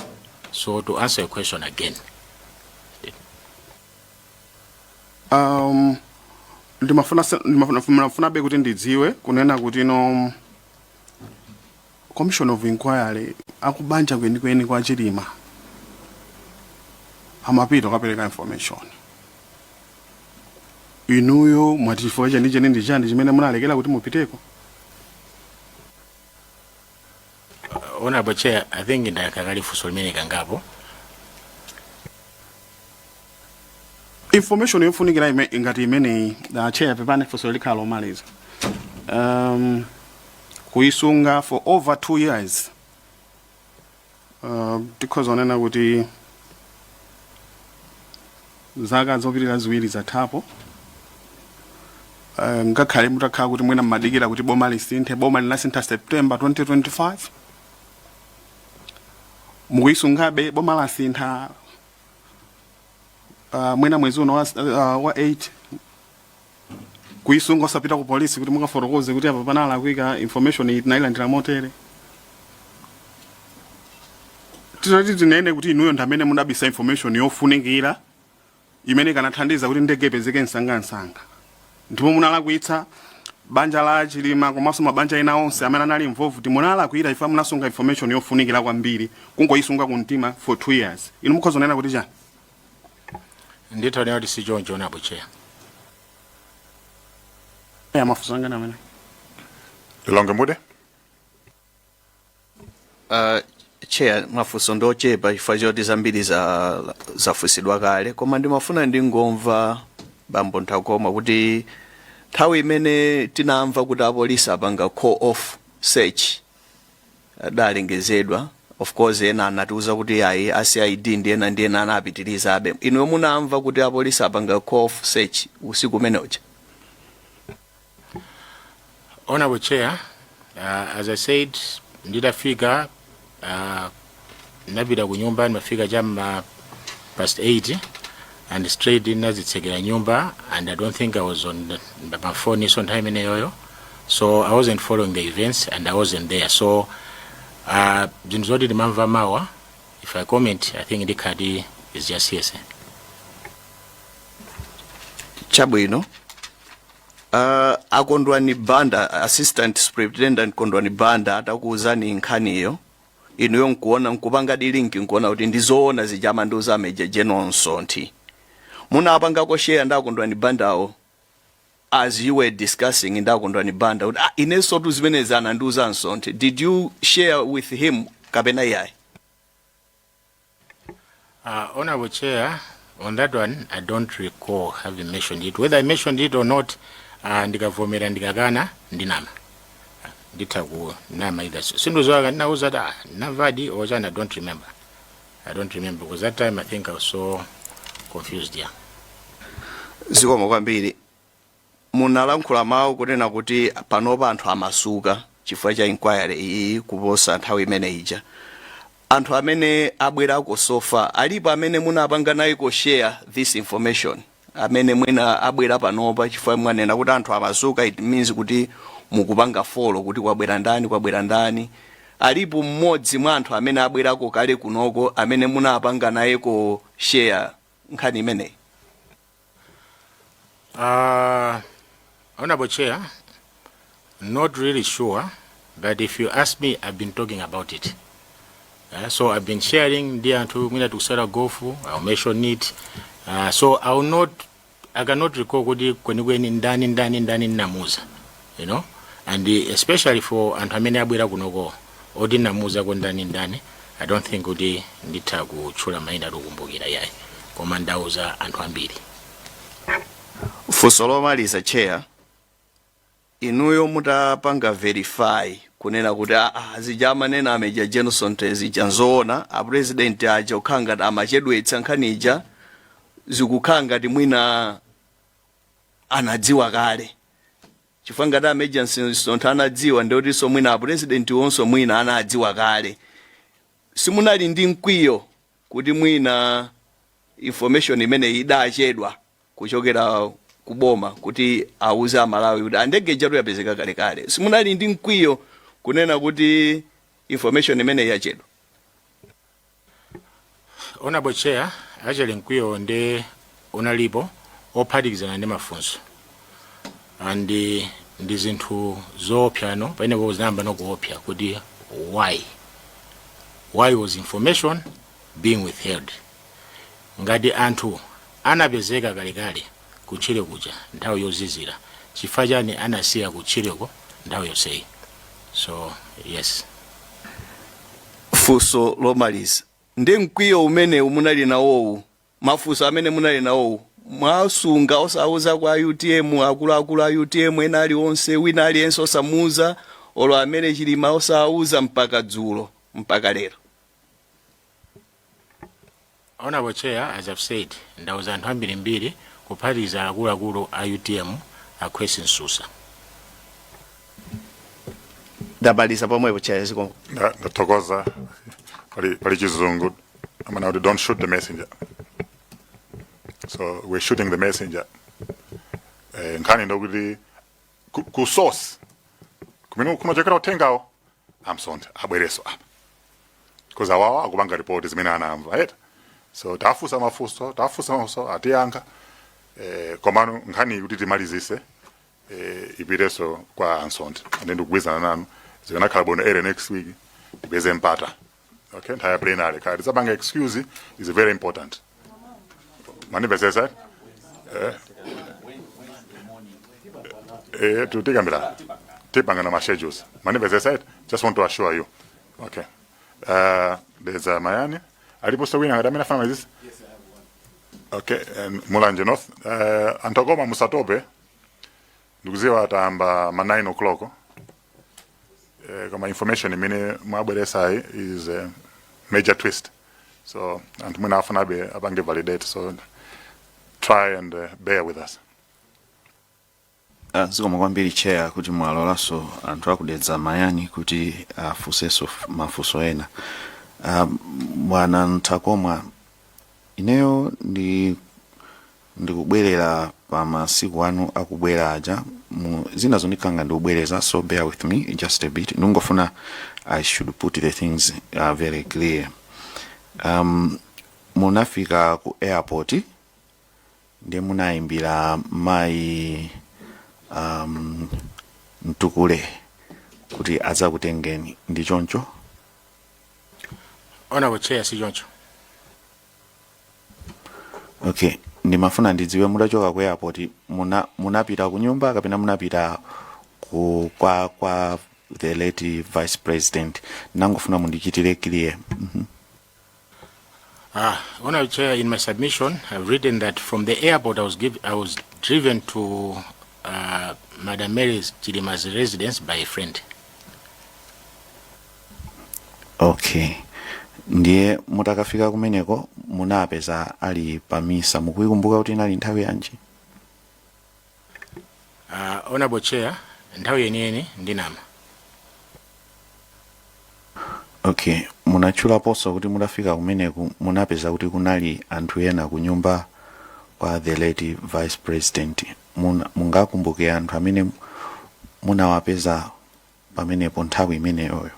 So to answer your question again, Ndimafuna kuti ndidziwe kunena kuti no commission of inquiry, akubanja kwenikweni kwa Chilima amapita kukapereka information. Inuyo mwati chifukwa chenicheni ndi chani chimene munalekera kuti mupiteko? Honorable Chair, I think ndayankha kale funso limene kangapo. Information yofunikira ngati imeneyi, Chair, pepani, funso likhala lomaliza, kuisunga for over 2 years, tikhoza kunena kuti Zaka zopitirira 2 zathapo. Ngakhale mutakhala kuti mwina mmadikira kuti boma lisinthe, boma linasintha September 2025, mukuyisungabe. Boma lasintha mwina mwezi uno wa 8, kuyisunga, osapita ku polisi kuti mukafotokoze kuti apa panalakwika, information iyi tinayilandira motere. Titati tinene kuti inuyo ndi amene mudabisa information yofunikira imene ikanathandiza kuti ndege ipezeke msangamsanga, ndipo munalakwitsa banja la Chilima komanso mabanja ena onse amene anali involved, munalakwira ife munasunga information yofunikira kwambiri, kungoyisunga kumtima for 2 years, inu mukhoza kunena kuti chani? Nditha kuti si choncho, Honorable Chair. Ya, mafunso anga amene. Lilongwe Mude. Chair, mafunso ndochepa chifukwa choti zambiri zafunsidwa kale, koma ndimafuna ndingomva bambo Nthakoma kuti nthawi imene tinamva kuti apolisi apanga call off search, adalengezedwa, of course ena anatiuza kuti ayi, a CID ndi ena ndi ena anapitirizabe, inuyo munamva kuti apolisi apanga call off search usiku umene uja? Honorable Chair, as I said, nditafika napita ku nyumba, ndimafika chamma past 8 and straight nazitsekera nyumba, and I don't think I was on my phone iso nthawi imeneyoyo, so I wasn't following the events and I wasn't there. So zinthu zoti ndimamva mawa, if I comment, I think ndikhati is just hearsay. Chabwino. Akondwani Banda, Assistant Superintendent Kondwani Banda, atakuuzani nkhaniyo, inuyo nkuona, nkupanga di link, nkuona kuti ndizoona zija amandiuza Major General Msonthi, munapangako share ndi Akondwani Bandawo, as you were discussing ndi Akondwani Banda kuti ah, inenso tu zimenezi anandiuza Msonthi? Did you share with him kapena iyayi? Honorable Chair, on that one, I don't recall having mentioned it. Whether I mentioned it or not, ndikavomera, ndikakana, ndinama. Nditha kunama either. Sindizoaka ndinauza kuti ah, namvadi or chani, I don't remember. I don't remember because that time I think I was so confused, yeah. Zikomo kwambiri. Munalankhula mawu kunena kuti panopa anthu amasuka chifukwa cha inquiry iyi kuposa nthawi imene ija. Anthu amene abwerako so far, alipo amene munapanga nayiko share this information, amene mwina abwera panopa? Chifukwa mwanena kuti anthu amasuka, it means kuti mukupanga follow kuti kwabwera ndani, kwabwera ndani. Alipo mmodzi mwa anthu amene abwerako kale kunoko amene munapanga nayeko share nkhani imeneyi? Honorable Chair, not really sure, but if you ask me, I've been talking about it. So I've been sharing ndi anthu, mwina tikusewera golf, I'll mention it. So I will not, I cannot recall kuti kwenikweni ndani ndani ndani nnamuza, and especially for anthu amene abwera kunoko oti namuuza ko ndani ndani, I don't think kuti nditha kutchula mayina, tikukumbukira yayi, koma ndauza anthu ambiri. Funso lomaliza, Chair. Inuyo mutapanga verify kunena kuti aa, zija amanena a Major General zija nzoona, a President aja kukhala ngati amachedwetsa nkhani ija, zikukhala ngati mwina anadziwa kale, chifukwa ngati a Major Msonthi anadziwa, ndiotinso mwina a President wonso mwina anadziwa kale, simunali ndi mkwiyo kuti mwina information imene idachedwa kuchokera kuboma kuti auze Amalawi kuti andege ijatu yapezeka kalekale? Simunali ndi mkwiyo kunena kuti information imene yachedwa? Honorable Chair, actually mkwiyo ndi unalipo ophatikizana ndi mafunso and ndi zinthu zoopsa no pamenepo zinayamba nokuopsa kuti why was information being withheld? Ngati anthu anapezeka kalekale kutchire kuja nthawi yozizira, chifukwa chani anasiya kutchireko nthawi yonseyi? So yes. Funso lomaliza: ndi mkwiyo umene munali nawowu, mafunso amene munali nawowu, mwasunga osauza kwa UTM, akuluakulu a UTM ena aliwonse, wina aliyense osamuuza, olo amene Chilima osauza, mpaka dzulo, mpaka lero? Honorable Chair, as I've said, ndauza anthu ambirimbiri, kuphatikiza akuluakulu a UTM, a Kwesi Msusa. Ndamaliza pomwepo, Chair, zikomo. Ndathokoza. Pali chizungu amene kuti "Don't shoot the messenger." So we're shooting the messenger. Nkhani ndokuti ku source kumene kumachokera uthengawo, a Msonthi abwereso apa, because awawa akupanga report zimene anamva, right? So tafusa mafunso, atiyankha. Komano nkhani kuti timalizise, ipiteso kwa Ansonthi, ande ndikugwizana nanu, zikanakhala bwino early next week tipeze mpata. Okay, nthawi ya plenary kaya tisapanga excuse is very important. Manipesesa tutikambira, tipangana ma schedules. Manipesesa? Just want to assure you. Okay, there's a Mayani aliponso wina ngati amene afana mazisi. Okay, and Mulanje North, antokoma musatope, ndikuziwa atayamba ma 9 o'clock. Koma information imene mwabweresayi is a major twist, so anthu mwina afunabe apange validate, so try and bear with us. Zikomo kwambiri, Chair, kuti mwalolanso anthu aku Dedza Mayani kuti afunsenso mafunso ena. Bwana Ntakomwa, ineyo ndikubwerera pa masiku anu akubwera aja mu zina zondikanga ndikubwereza, so bear with me just a bit. Ndingofuna I should put the things very clear. Munafika ku airport, ndiye munayimbira mayi Mtukule kuti adzakutengeni, ndi choncho? Honorable Chair, si choncho. Okay, ndimafuna ndidziwe, mutachoka ku airport munapita ku nyumba kapena munapita ku kwa the late Vice President? Nangofuna mundichitire clear. Ah, Honorable Chair, in my submission, I've written that from the airport I was driven to Madam Mary Chilima's residence by a friend. Okay, ndiye mutakafika kumeneko munapeza ali pamisa, mukuikumbuka kuti inali nthawi yanji? Honorable Chair, nthawi yeniyeni ndinama. Okay, munatchulaponso kuti mutafika kumeneku munapeza kuti kunali anthu ena ku nyumba kwa the late Vice President. Mungakumbuke anthu amene munawapeza pamenepo nthawi imeneyoyo?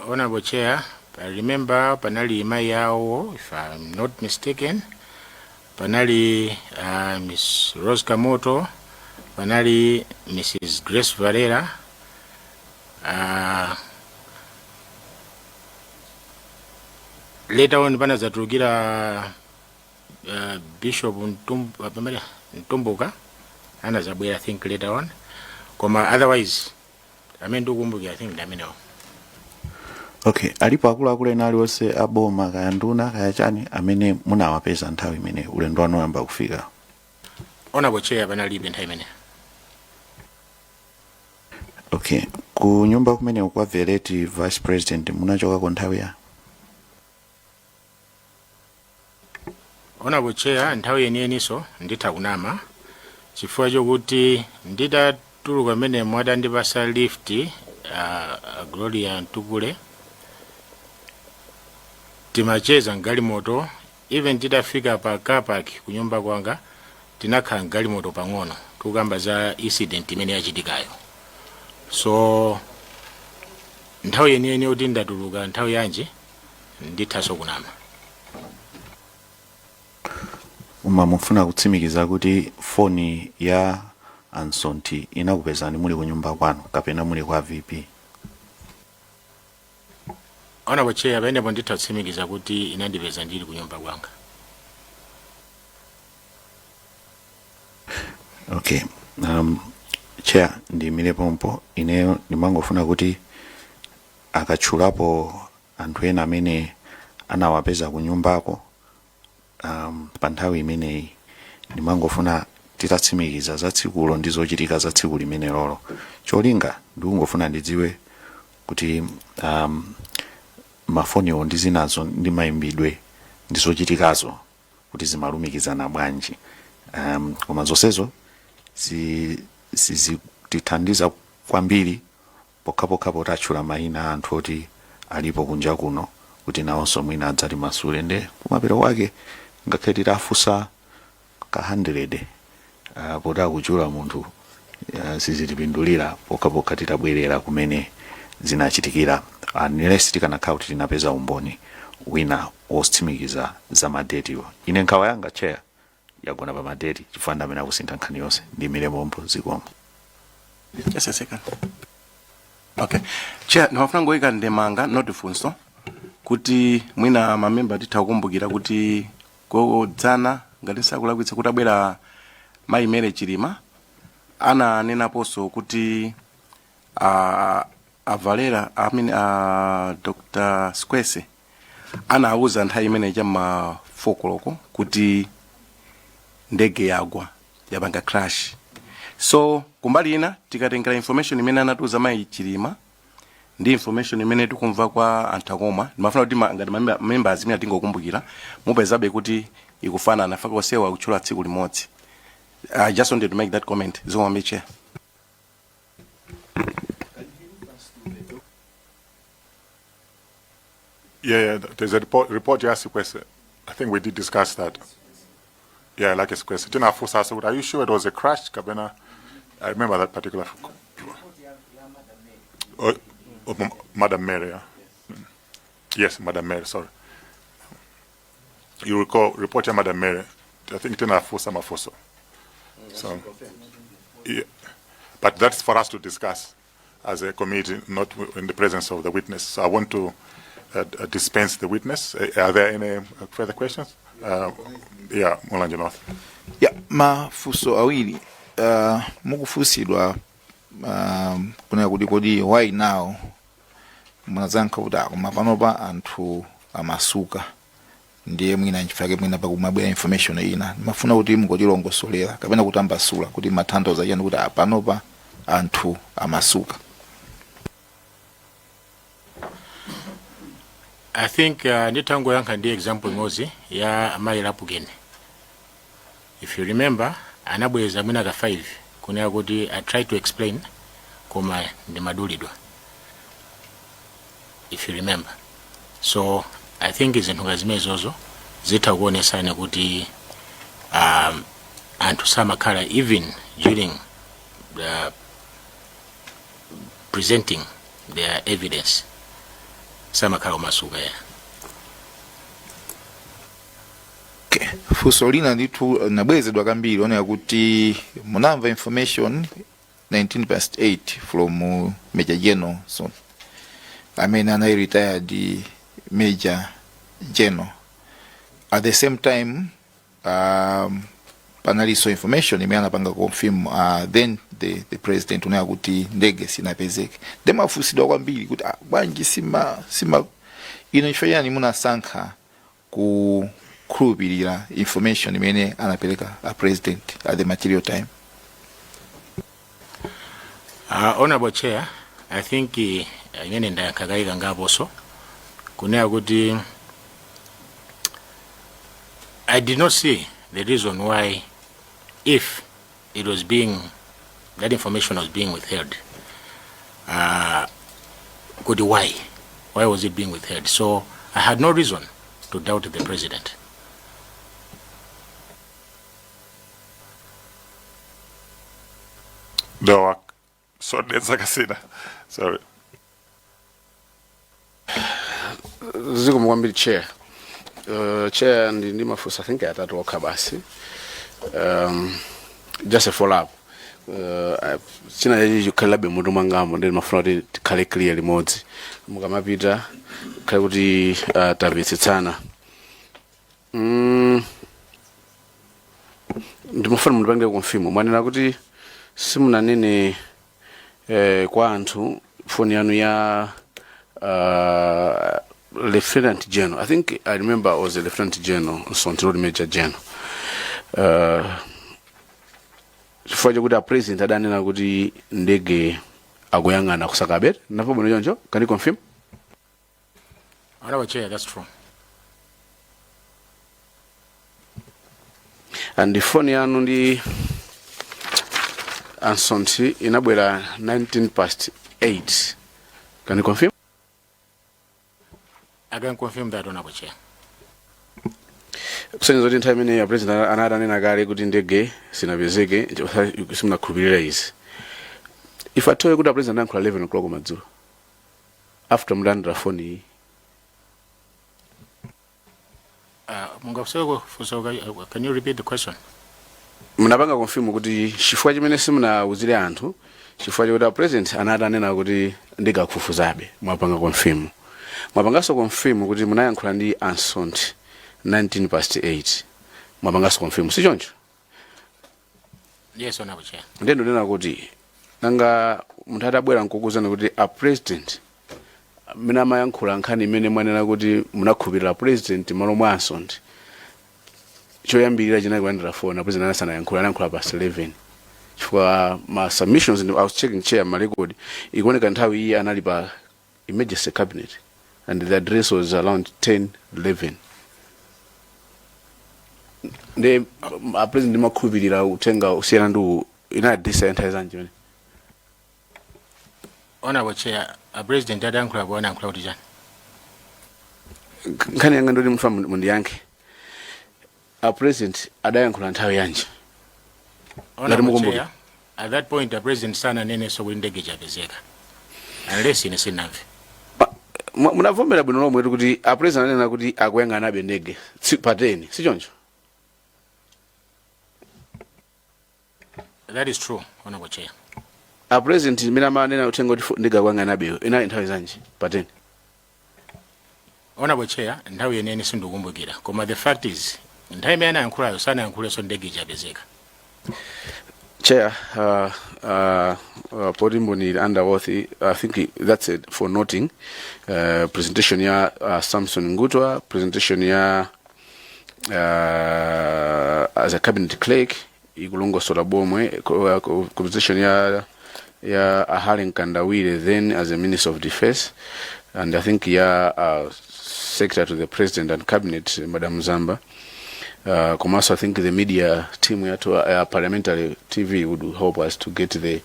Honorable Chair, I remember panali mayi awo, if I'm not mistaken, panali Miss Rose Kamoto, panali Mrs. Grace Valera, later on panadzatulukira Bishop Mtumbuka anazabwera, I think later on. Koma otherwise amene ndikukumbukira, I think ndi amenewo. Okay, alipo akuluakulu ena aliwonse aboma, kaya nduna kaya chani, amene munawapeza nthawi imene ulendo wanu woyamba kufika? Honorable Chair, panalibe nthawi imeneyo. Okay, ku nyumba kumene kwa the late Vice President munachokako nthawi ya? Honorable Chair, nthawi yeniyeniso nditha kunama, chifukwa chokuti nditatuluka mmene mwatandipasa lift Gloria Mtukule, timacheza mgalimoto. Even titafika pa car park kunyumba kwanga, tinakhala mgalimoto pang'ono tikukamba za incident imene yachitikayo. So nthawi yeniyeni yoti ndatuluka nthawi yanji ndithaso kunama. Koma mufuna kutsimikiza kuti foni ya Ansonti inakupezani muli ku nyumba kwanu kapena muli kwa VP? Honorable Chair, pamenepo nditha kutsimikiza kuti inandipeza ndili ku nyumba kwanga. Okay, Chair, ndiyimire pompo. Ineyo ndimangofuna kuti akatchulapo anthu ena amene anawapeza ku nyumbako pa nthawi imeneyi, ndimangofuna titatsimikiza za tsikulo ndi zochitika za tsiku limenelolo. Cholinga ndikungofuna ndidziwe kuti Mafoniwo ndi zinazo ndi mayimbidwe ndi zochitikazo kuti zimalumikizana bwanji, koma zonsezo sizitithandiza kwambiri pokhapokha potatchula mayina a anthu oti alipo kunja kuno kuti nawonso mwina adzatimasule. Nde kumapeto kwake ngakhale titafunsa ka 100, poti akutchula munthu, sizitipindulira pokhapokha titabwerera kumene zinachitikira, unless tikanakhala kuti tinapeza umboni wina wotsimikiza za madetiwo. Ine nkhawa yanga, Chair, yagona pa madeti chifukwa ndi amene akusintha nkhani yonse. Ndimire pompo, zikomo. Just a second. Okay. Chair, ndimafuna ngoyika ndemanga, not funso, kuti mwina mamemba titha kukumbukira kuti kodzana, ngati sakulakwitsa, kuti abwera mayi Mary Chilima ananenaponso kuti avalera, I mean, Dr. Squese anawuza nthawi imene cham'ma 4 koloko kuti ndege yagwa, yapanga crash. So kumbali ina tikatengera information imene anatiuza mayi Chilima ndi information imene tikumva kwa anthu akoma, ndimafuna kuti ngati members imene tingokumbukira, mupezabe kuti ikufanana faka onsewa kutchula tsiku limodzi. I just wanted to make that comment. Zikomo, Chair. Yeah, there's a report ya Sikwese. I think we did discuss that. Yeah, like Sikwese. Tinafunsa, so are you sure it was a crash, kapena? I remember that particular. Oh, Madam Mary, yeah. Yes, Madam Mary, sorry. You recall report ya Madam Mary. I think tinafunsa mafunso. So, yeah. But that's for us to discuss as a committee, not in the presence of the witness. So I want to dispense the witness. Are there any further questions? Yeah, Mulanje North. Ya, mafunso awiri. Mukufunsidwa kunena kuti kodi why now, munayankha kuti koma panopa anthu amasuka, ndiye mwina nchifukwa mwina pakumabwera information ina. Ndimafuna kuti mungotilongosolera kapena kutambasula kuti matanthauza chani kuti panopa anthu amasuka. I think nditangoyankha ndi example imodzi ya amayi Lapukeni. If you remember, anabweza mwina ka 5 kunena kuti I tried to explain koma ndimadulidwa, if you remember. So I think zinthu nga zimenezozo zitha kuonesani kuti anthu samakhala, even during the presenting their evidence, samakhala omasuka ya. Okay. Funso lina ndithu nabwezedwa kambiri, onera kuti munamva information 19 past 8 from Major General, so amene anali retired Major General. At the same time panalinso information imene anapanga confirm then the president unena kuti ndege sinapezeke. Ndemafunsidwa kwambiri kuti bwanji sima ino, chifukwa chani munasankha kukhulupirira information imene anapereka a president at the material time? Honorable Chair, I think imene ndayankha kale kangaponso kunena kuti I did not see the reason why, if it was being that information was being withheld, kuti why was it being withheld? So I had no reason to doubt the president. No, sorry, Kasina. Sorry. Zikomo kwambiri, Chair. Chair, ndi mafunso, I think atatu okha basi. Just a follow up. China chachi chikhalirabe mutu mwangamo, ndi mafuna kuti tikhale clear limodzi mukamapita, khale kuti tamvetsetsana. Ndimafuna mundipange confirm, mwanena kuti simunanene kwa anthu foni yanu ya Lieutenant General, I think I remember was a Lieutenant General, not Major General, chifukwa chakuti a president adanena kuti ndege akuyang'ana kusakabe napo bwino choncho. Can you confirm? Honorable Chair, that's true. And phone yanu ndi a Msonthi inabwera 19 past 8. Can you confirm? I can confirm that, Honorable Chair. Kusonyeza kuti nthawi imeneyi a president anatanena kale kuti ndege sinapezeke, simunakhulupirira izi. If I tell you kuti a president anayankhula 11 o'clock madzulo after mutalandira phone iyi? Mungafunse funso, can you repeat the question? Munapanga confirm kuti chifukwa chimene simunawuzire anthu chifukwa chakuti a president anatanena kuti ndege akufufuzabe. Mwapanga confirm. Mwapanganso confirm kuti munayankhula ndi a Msonthi 19 past 8. Mwapanganso confirm, si choncho? Yes, Honorable Chair. Ndiye ndinena kuti nanga munthu atabwera nkukuuzani kuti a president mmene amayankhula nkhani imene mwanena kuti munakhulupirira president malo mwa a Msonthi, choyambirira chinali kulandira phone, a president asanayankhula, anayankhula past 11, chifukwa ma submissions, I was checking, Chair, ma record ikuoneka nthawi iyi anali pa emergency cabinet and the address was around 10 11. Ndi a president ndimakhulupirira uthenga usiyana ndi uwu, inali address ya nthawi zanji imene? Honorable Chair, a president adayankhula po anayankhula kuti chani? Nkhani yanga ndoti mfa mundiyankhe, a president adayankhula nthawi yanji? Ngati Honorable mukumbukira. Chair, at that point a president sananenenso kuti ndege chapezeka, unless ine sinamve. Munavomera bwino lomwe kuti a president ananena kuti akuyang'anabe ndege pa 10, si choncho? That is true, Honorable Chair. A president imene amanena uthenga kuti ndege akuyang'anabeyo inali nthawi zanji pa 10? Honorable Chair, nthawi yeniyeni sindikukumbukira, koma the fact is nthawi imene anayankhulayo sanayankhulenso ndege chapezeka. Chair, poti mboni ili under oath, I think that's it for noting. Presentation ya Samson Ngutwa, presentation ya as a cabinet clerk ikulongosola bomwe presentation ya a Harry Mkandawire then as a Minister of Defense, and I think ya Secretary to the President and Cabinet, Madam Zamba. Komanso I think the media team yathu, parliamentary TV, would help us to get the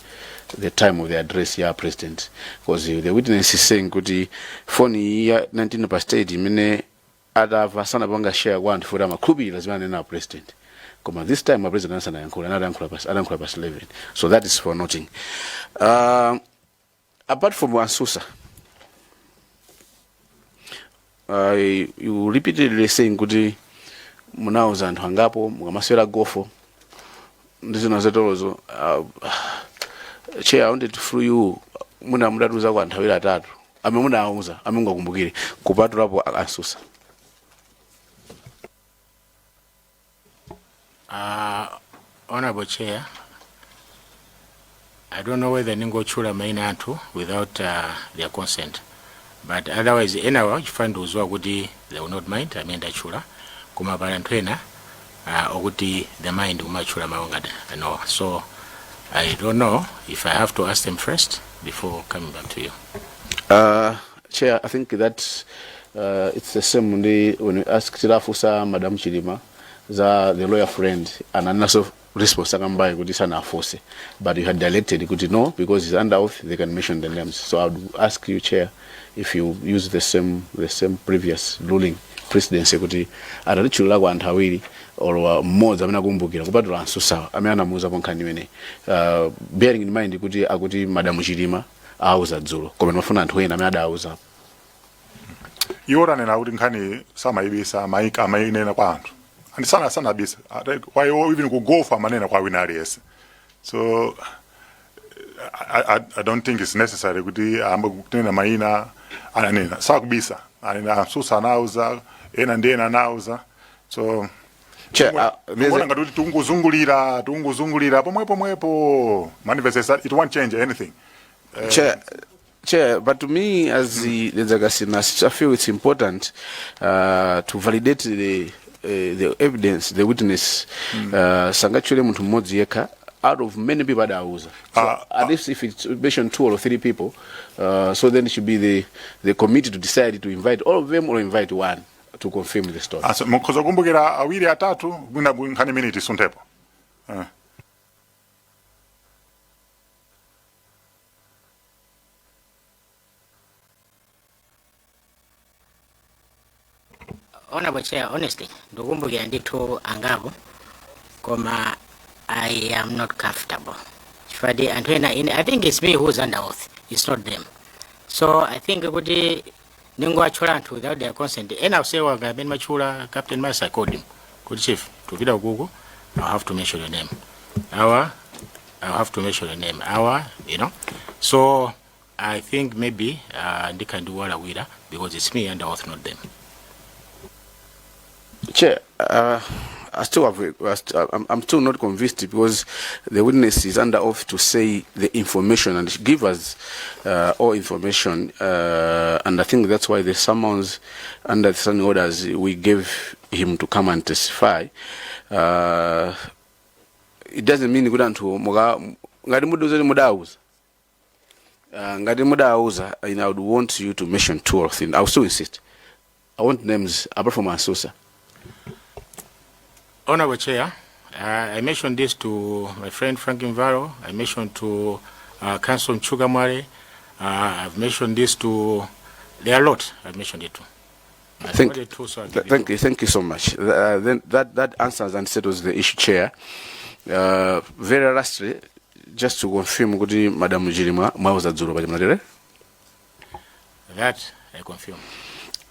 time of the address ya president, because the witness is saying kuti phone iyi ya 19 past 8 imene atamva sanapanga share kwa anthu futi amakhulupirira zimene anena president, koma this time a president asanayankhula anayankhula past 11. So that is for noting. Apart from a Msusa, you repeatedly saying kuti munauza anthu angapo mukamasewera gofo ndi zina zotorozo. Chair, I wanted to through you muna mudatiuza kwa anthu awiri atatu amene munawauza amene mungakumbukire kupatulapo a Msusa. Honorable Chair, I don't know whether ningotchula maina anthu without their consent, but otherwise enawa chifukwa ndikudziwa kuti they will not mind amene ndatchula, koma pali anthu ena okuti they mind kumatchula mawu ngati anowa, so I don't know if I have to ask them first before coming back to you. Chair, I think that it's the same ndi when we ask, tilafusa Madam Chilima za the lawyer friend, ananaso response akambayi kuti sanafunse, but you had directed kuti no, because it's under oath, they can mention the names. So I would ask you, Chair, if you use the same previous ruling presidency kuti atatitchulirako anthu awiri or mmodzi amene akumbukira kupatula a Msusawa amene anamuuzapo nkhani imeneyi, bearing in mind kuti akuti Madam Chilima auza dzulo, koma ndimafuna anthu ena amene adauzapo. Iwo tanena kuti nkhani samayibisa, amayinena kwa anthu and sanabisa. Kwa iwo even kugofa amanena kwa wina aliyense, so I don't think it's necessary kuti ayambe kunena mayina. Ananena, sakubisa, anena a Msusa anauza ena ndi ena anauza, so Chair, ngona ngati kuti tunguzungulira pomwe pomwepo manifest, it won't change anything. Chair, but to me, as the Zagasina, I feel it's important to validate the evidence, the witness. Sangachule munthu mmodzi yekha Out of many people adauza. So at least if it's mentioned two or three people, so then it should be the committee to decide to invite all of them or invite one to confirm the story. Asa mukhoza kukumbukira awiri, atatu, mwina nkhani imene tisunthepo. Honorable Chair, honestly, ndikukumbukira ndithu angapo, koma I am not comfortable. Chifukwa anthu ena ine, I think it's me who's under oath, it's not them. So I think kuti ndingowatchula anthu without their consent. Ena usewa amene matchula Captain Masa, I called him. Kuti chief, tupita ukuku, I'll have to mention your name. Our, I'll have to mention your name. Our. So I think maybe ndikandiwalawira because it's me under oath, not them. Chair, I still have, I'm still not convinced because the witness is under oath to say the information and give us all information, and I think that's why the summons under the standing orders we gave him to come and testify. It doesn't mean kuti anthu ngati mudiuza kuti mudauza. Ngati mudauza, and I would want you to mention two or three. I will still insist. I want names apart from Asusa. Honorable Chair, I mentioned this to my friend Frank Invaro. I mentioned to Council Chugamware. I've mentioned this to, there are a lot I've mentioned it to. I wanted to, so I'll give you Thank two. you, thank you so much. Then that answers and settles the issue, Chair. Very lastly, just to confirm kuti Madam Chilima mwauza dzulo paja mnatere? That I confirm.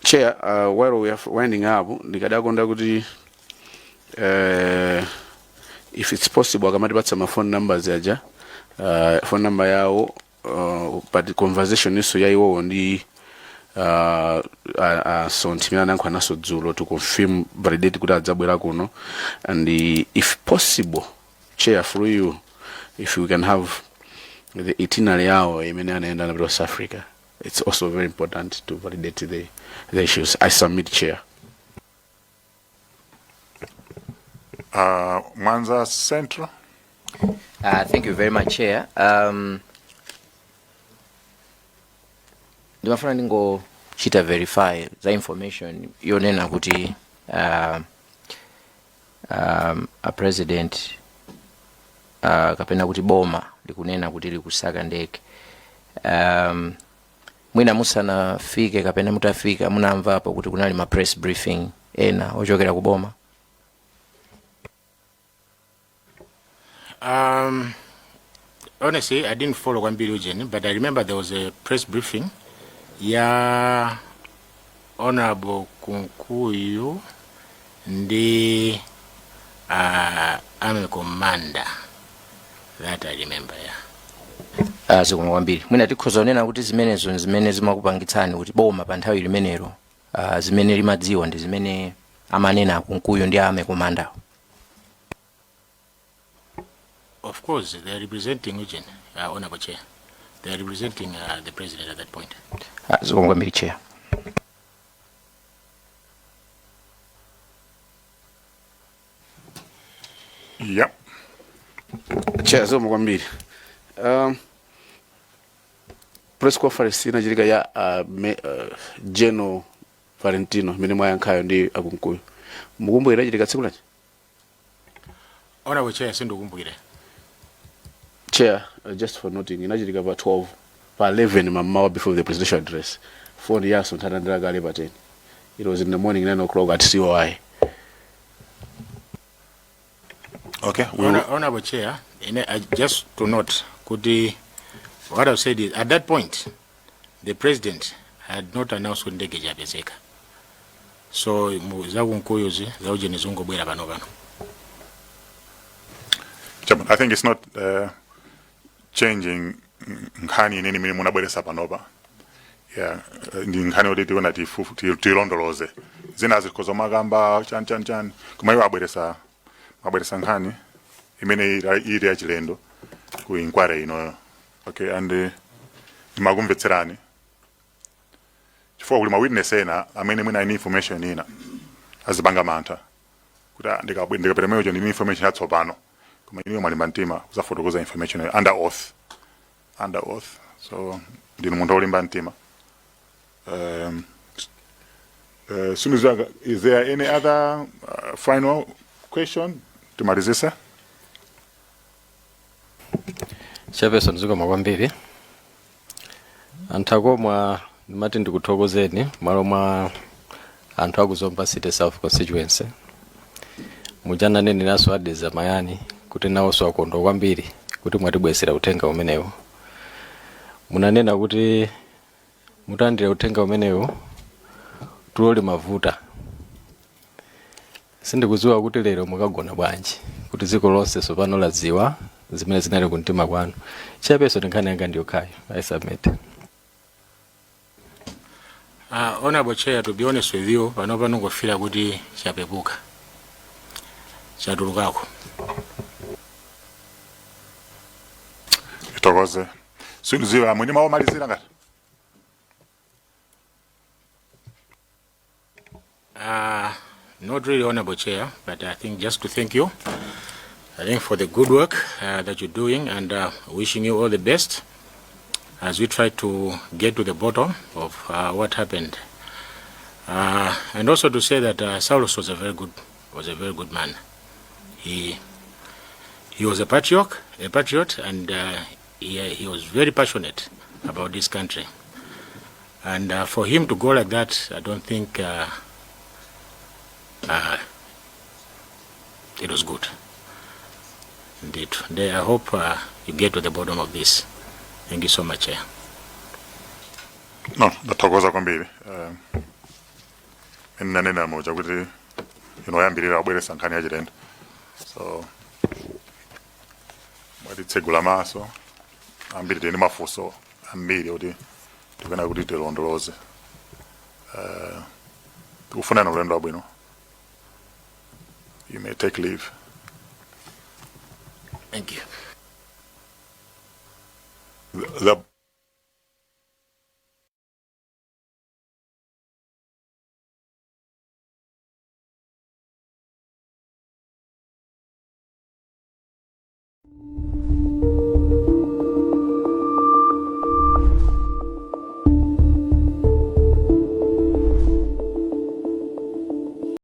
Chair, while we are winding up, ndikadakonda kuti if it's possible akamatipatsa ma phone numbers aja, phone number yawo, but conversation iso ya iwowo ndi so nthimira anayankhula naso dzulo to confirm, validate kuti adzabwera kuno, and if possible, Chair, through you, if we can have the itinerary yawo imene anaenda napita South Africa. It's also very important to validate the issues. I submit, Chair. Mwanza Central. Thank you very much, Chair. Ndimafuna ndingochita verify za information yonena kuti a president kapena kuti boma likunena kuti likusaka ndege. Mwina musanafike kapena mutafika munamvapo kuti kunali ma press briefing ena ochokera ku boma? Honestly, I didn't follow kwambiri ujeni, but I remember there was a press briefing ya Honorable Kunkuyu ndi Army Commander. That I remember, yeah. Zikomo kwambiri. Mwina tikhoza kunena kuti zimenezo ndi zimene zimakupangitsani kuti boma pa nthawi limenelo zimene limadziwa ndi zimene amanena Kunkuyu ndi Army Commander? Of course, they are representing ujeni, Honorable Chair. They are representing the president at that point. Zikomo kwambiri, Chair. Yep. Chair, zikomo kwambiri. Press conference inachitika ya General Valentino imene mwayankhayo ndi akunkuyu, mukumbukira inachitika tsiku lanji? Honorable Chair, sindikumbukira. Chair, just for noting, inachitika pa 12, pa 11 mamawa before the presidential address. Phone yaso nthandandira kale pa 10. It was in the morning, 9 o'clock at COI. Okay. We Honorable Chair, just to note, kuti what I've said is at that point, the president had not announced kuti ndege yapezeka. So zakunkuyuzi zaujeni zingobwera pano pano. Chairman, I think it's not changing nkhani inene imene munabweresa panopa. Yeah, ndi nkhani yoti tiona tilondoloze. Zina zikhoza makamba chan chan chan. Koma iwo abweresa nkhani imene ili yachilendo ku inquiry inoyo. Okay, and ndimakumvetserani. Chifukwa kuli ma witness ena amene mwina ine information ina azipanga mantha kuti ndikapita mweyo ndi information yatsopano. Koma inuyo mwalimba mtima kuzafotokoza information under oath, under oath. So ndinu munthu wolimba mtima. Is there any other final question timalizise? Chairperson, zikomo kwambiri. Anthu akomwa, ndimati ndikuthokozeni malo mwa anthu aku Zomba City South constituency. Muchananeneranso a Dedza Mayani kuti nawonso akondwa kwambiri kuti mwatibwezera uthenga umenewu. Munanena kuti mutalandira uthenga umenewu tulo limavuta. Sindikudziwa kuti lero mukagona bwanji kuti dziko lonse tsopano ladziwa zimene zinali kumtima kwanu. Chairperson, nkhani yanga ndiyokhayo. I submit. Honorable Chair, to be honest with you, pano pano ngofira kuti chapepuka, chatulukako. Tithokoze. Sindiziwa mwini mawu omalizira ngati. Not really, Honorable Chair, but I think just to thank you, I think for the good work that you're doing, and wishing you all the best as we try to get to the bottom of what happened. And also to say that Saulos was a very good man. He was a patriot, and he was very passionate about this country. And for him to go like that, I don't think it was good. Indeed. I hope you get to the bottom of this. Thank you so much, Chair. No, ndathokoza kwambiri. Nanena moja kuti inoyambirira kubweretsa nkhani yachilendo, so mwatitsegula maso ambiri. Tili ndi mafunso ambiri kuti tikena kuti tilondoloze. Tikufunani ulendo wabwino. You may take leave. Thank you. The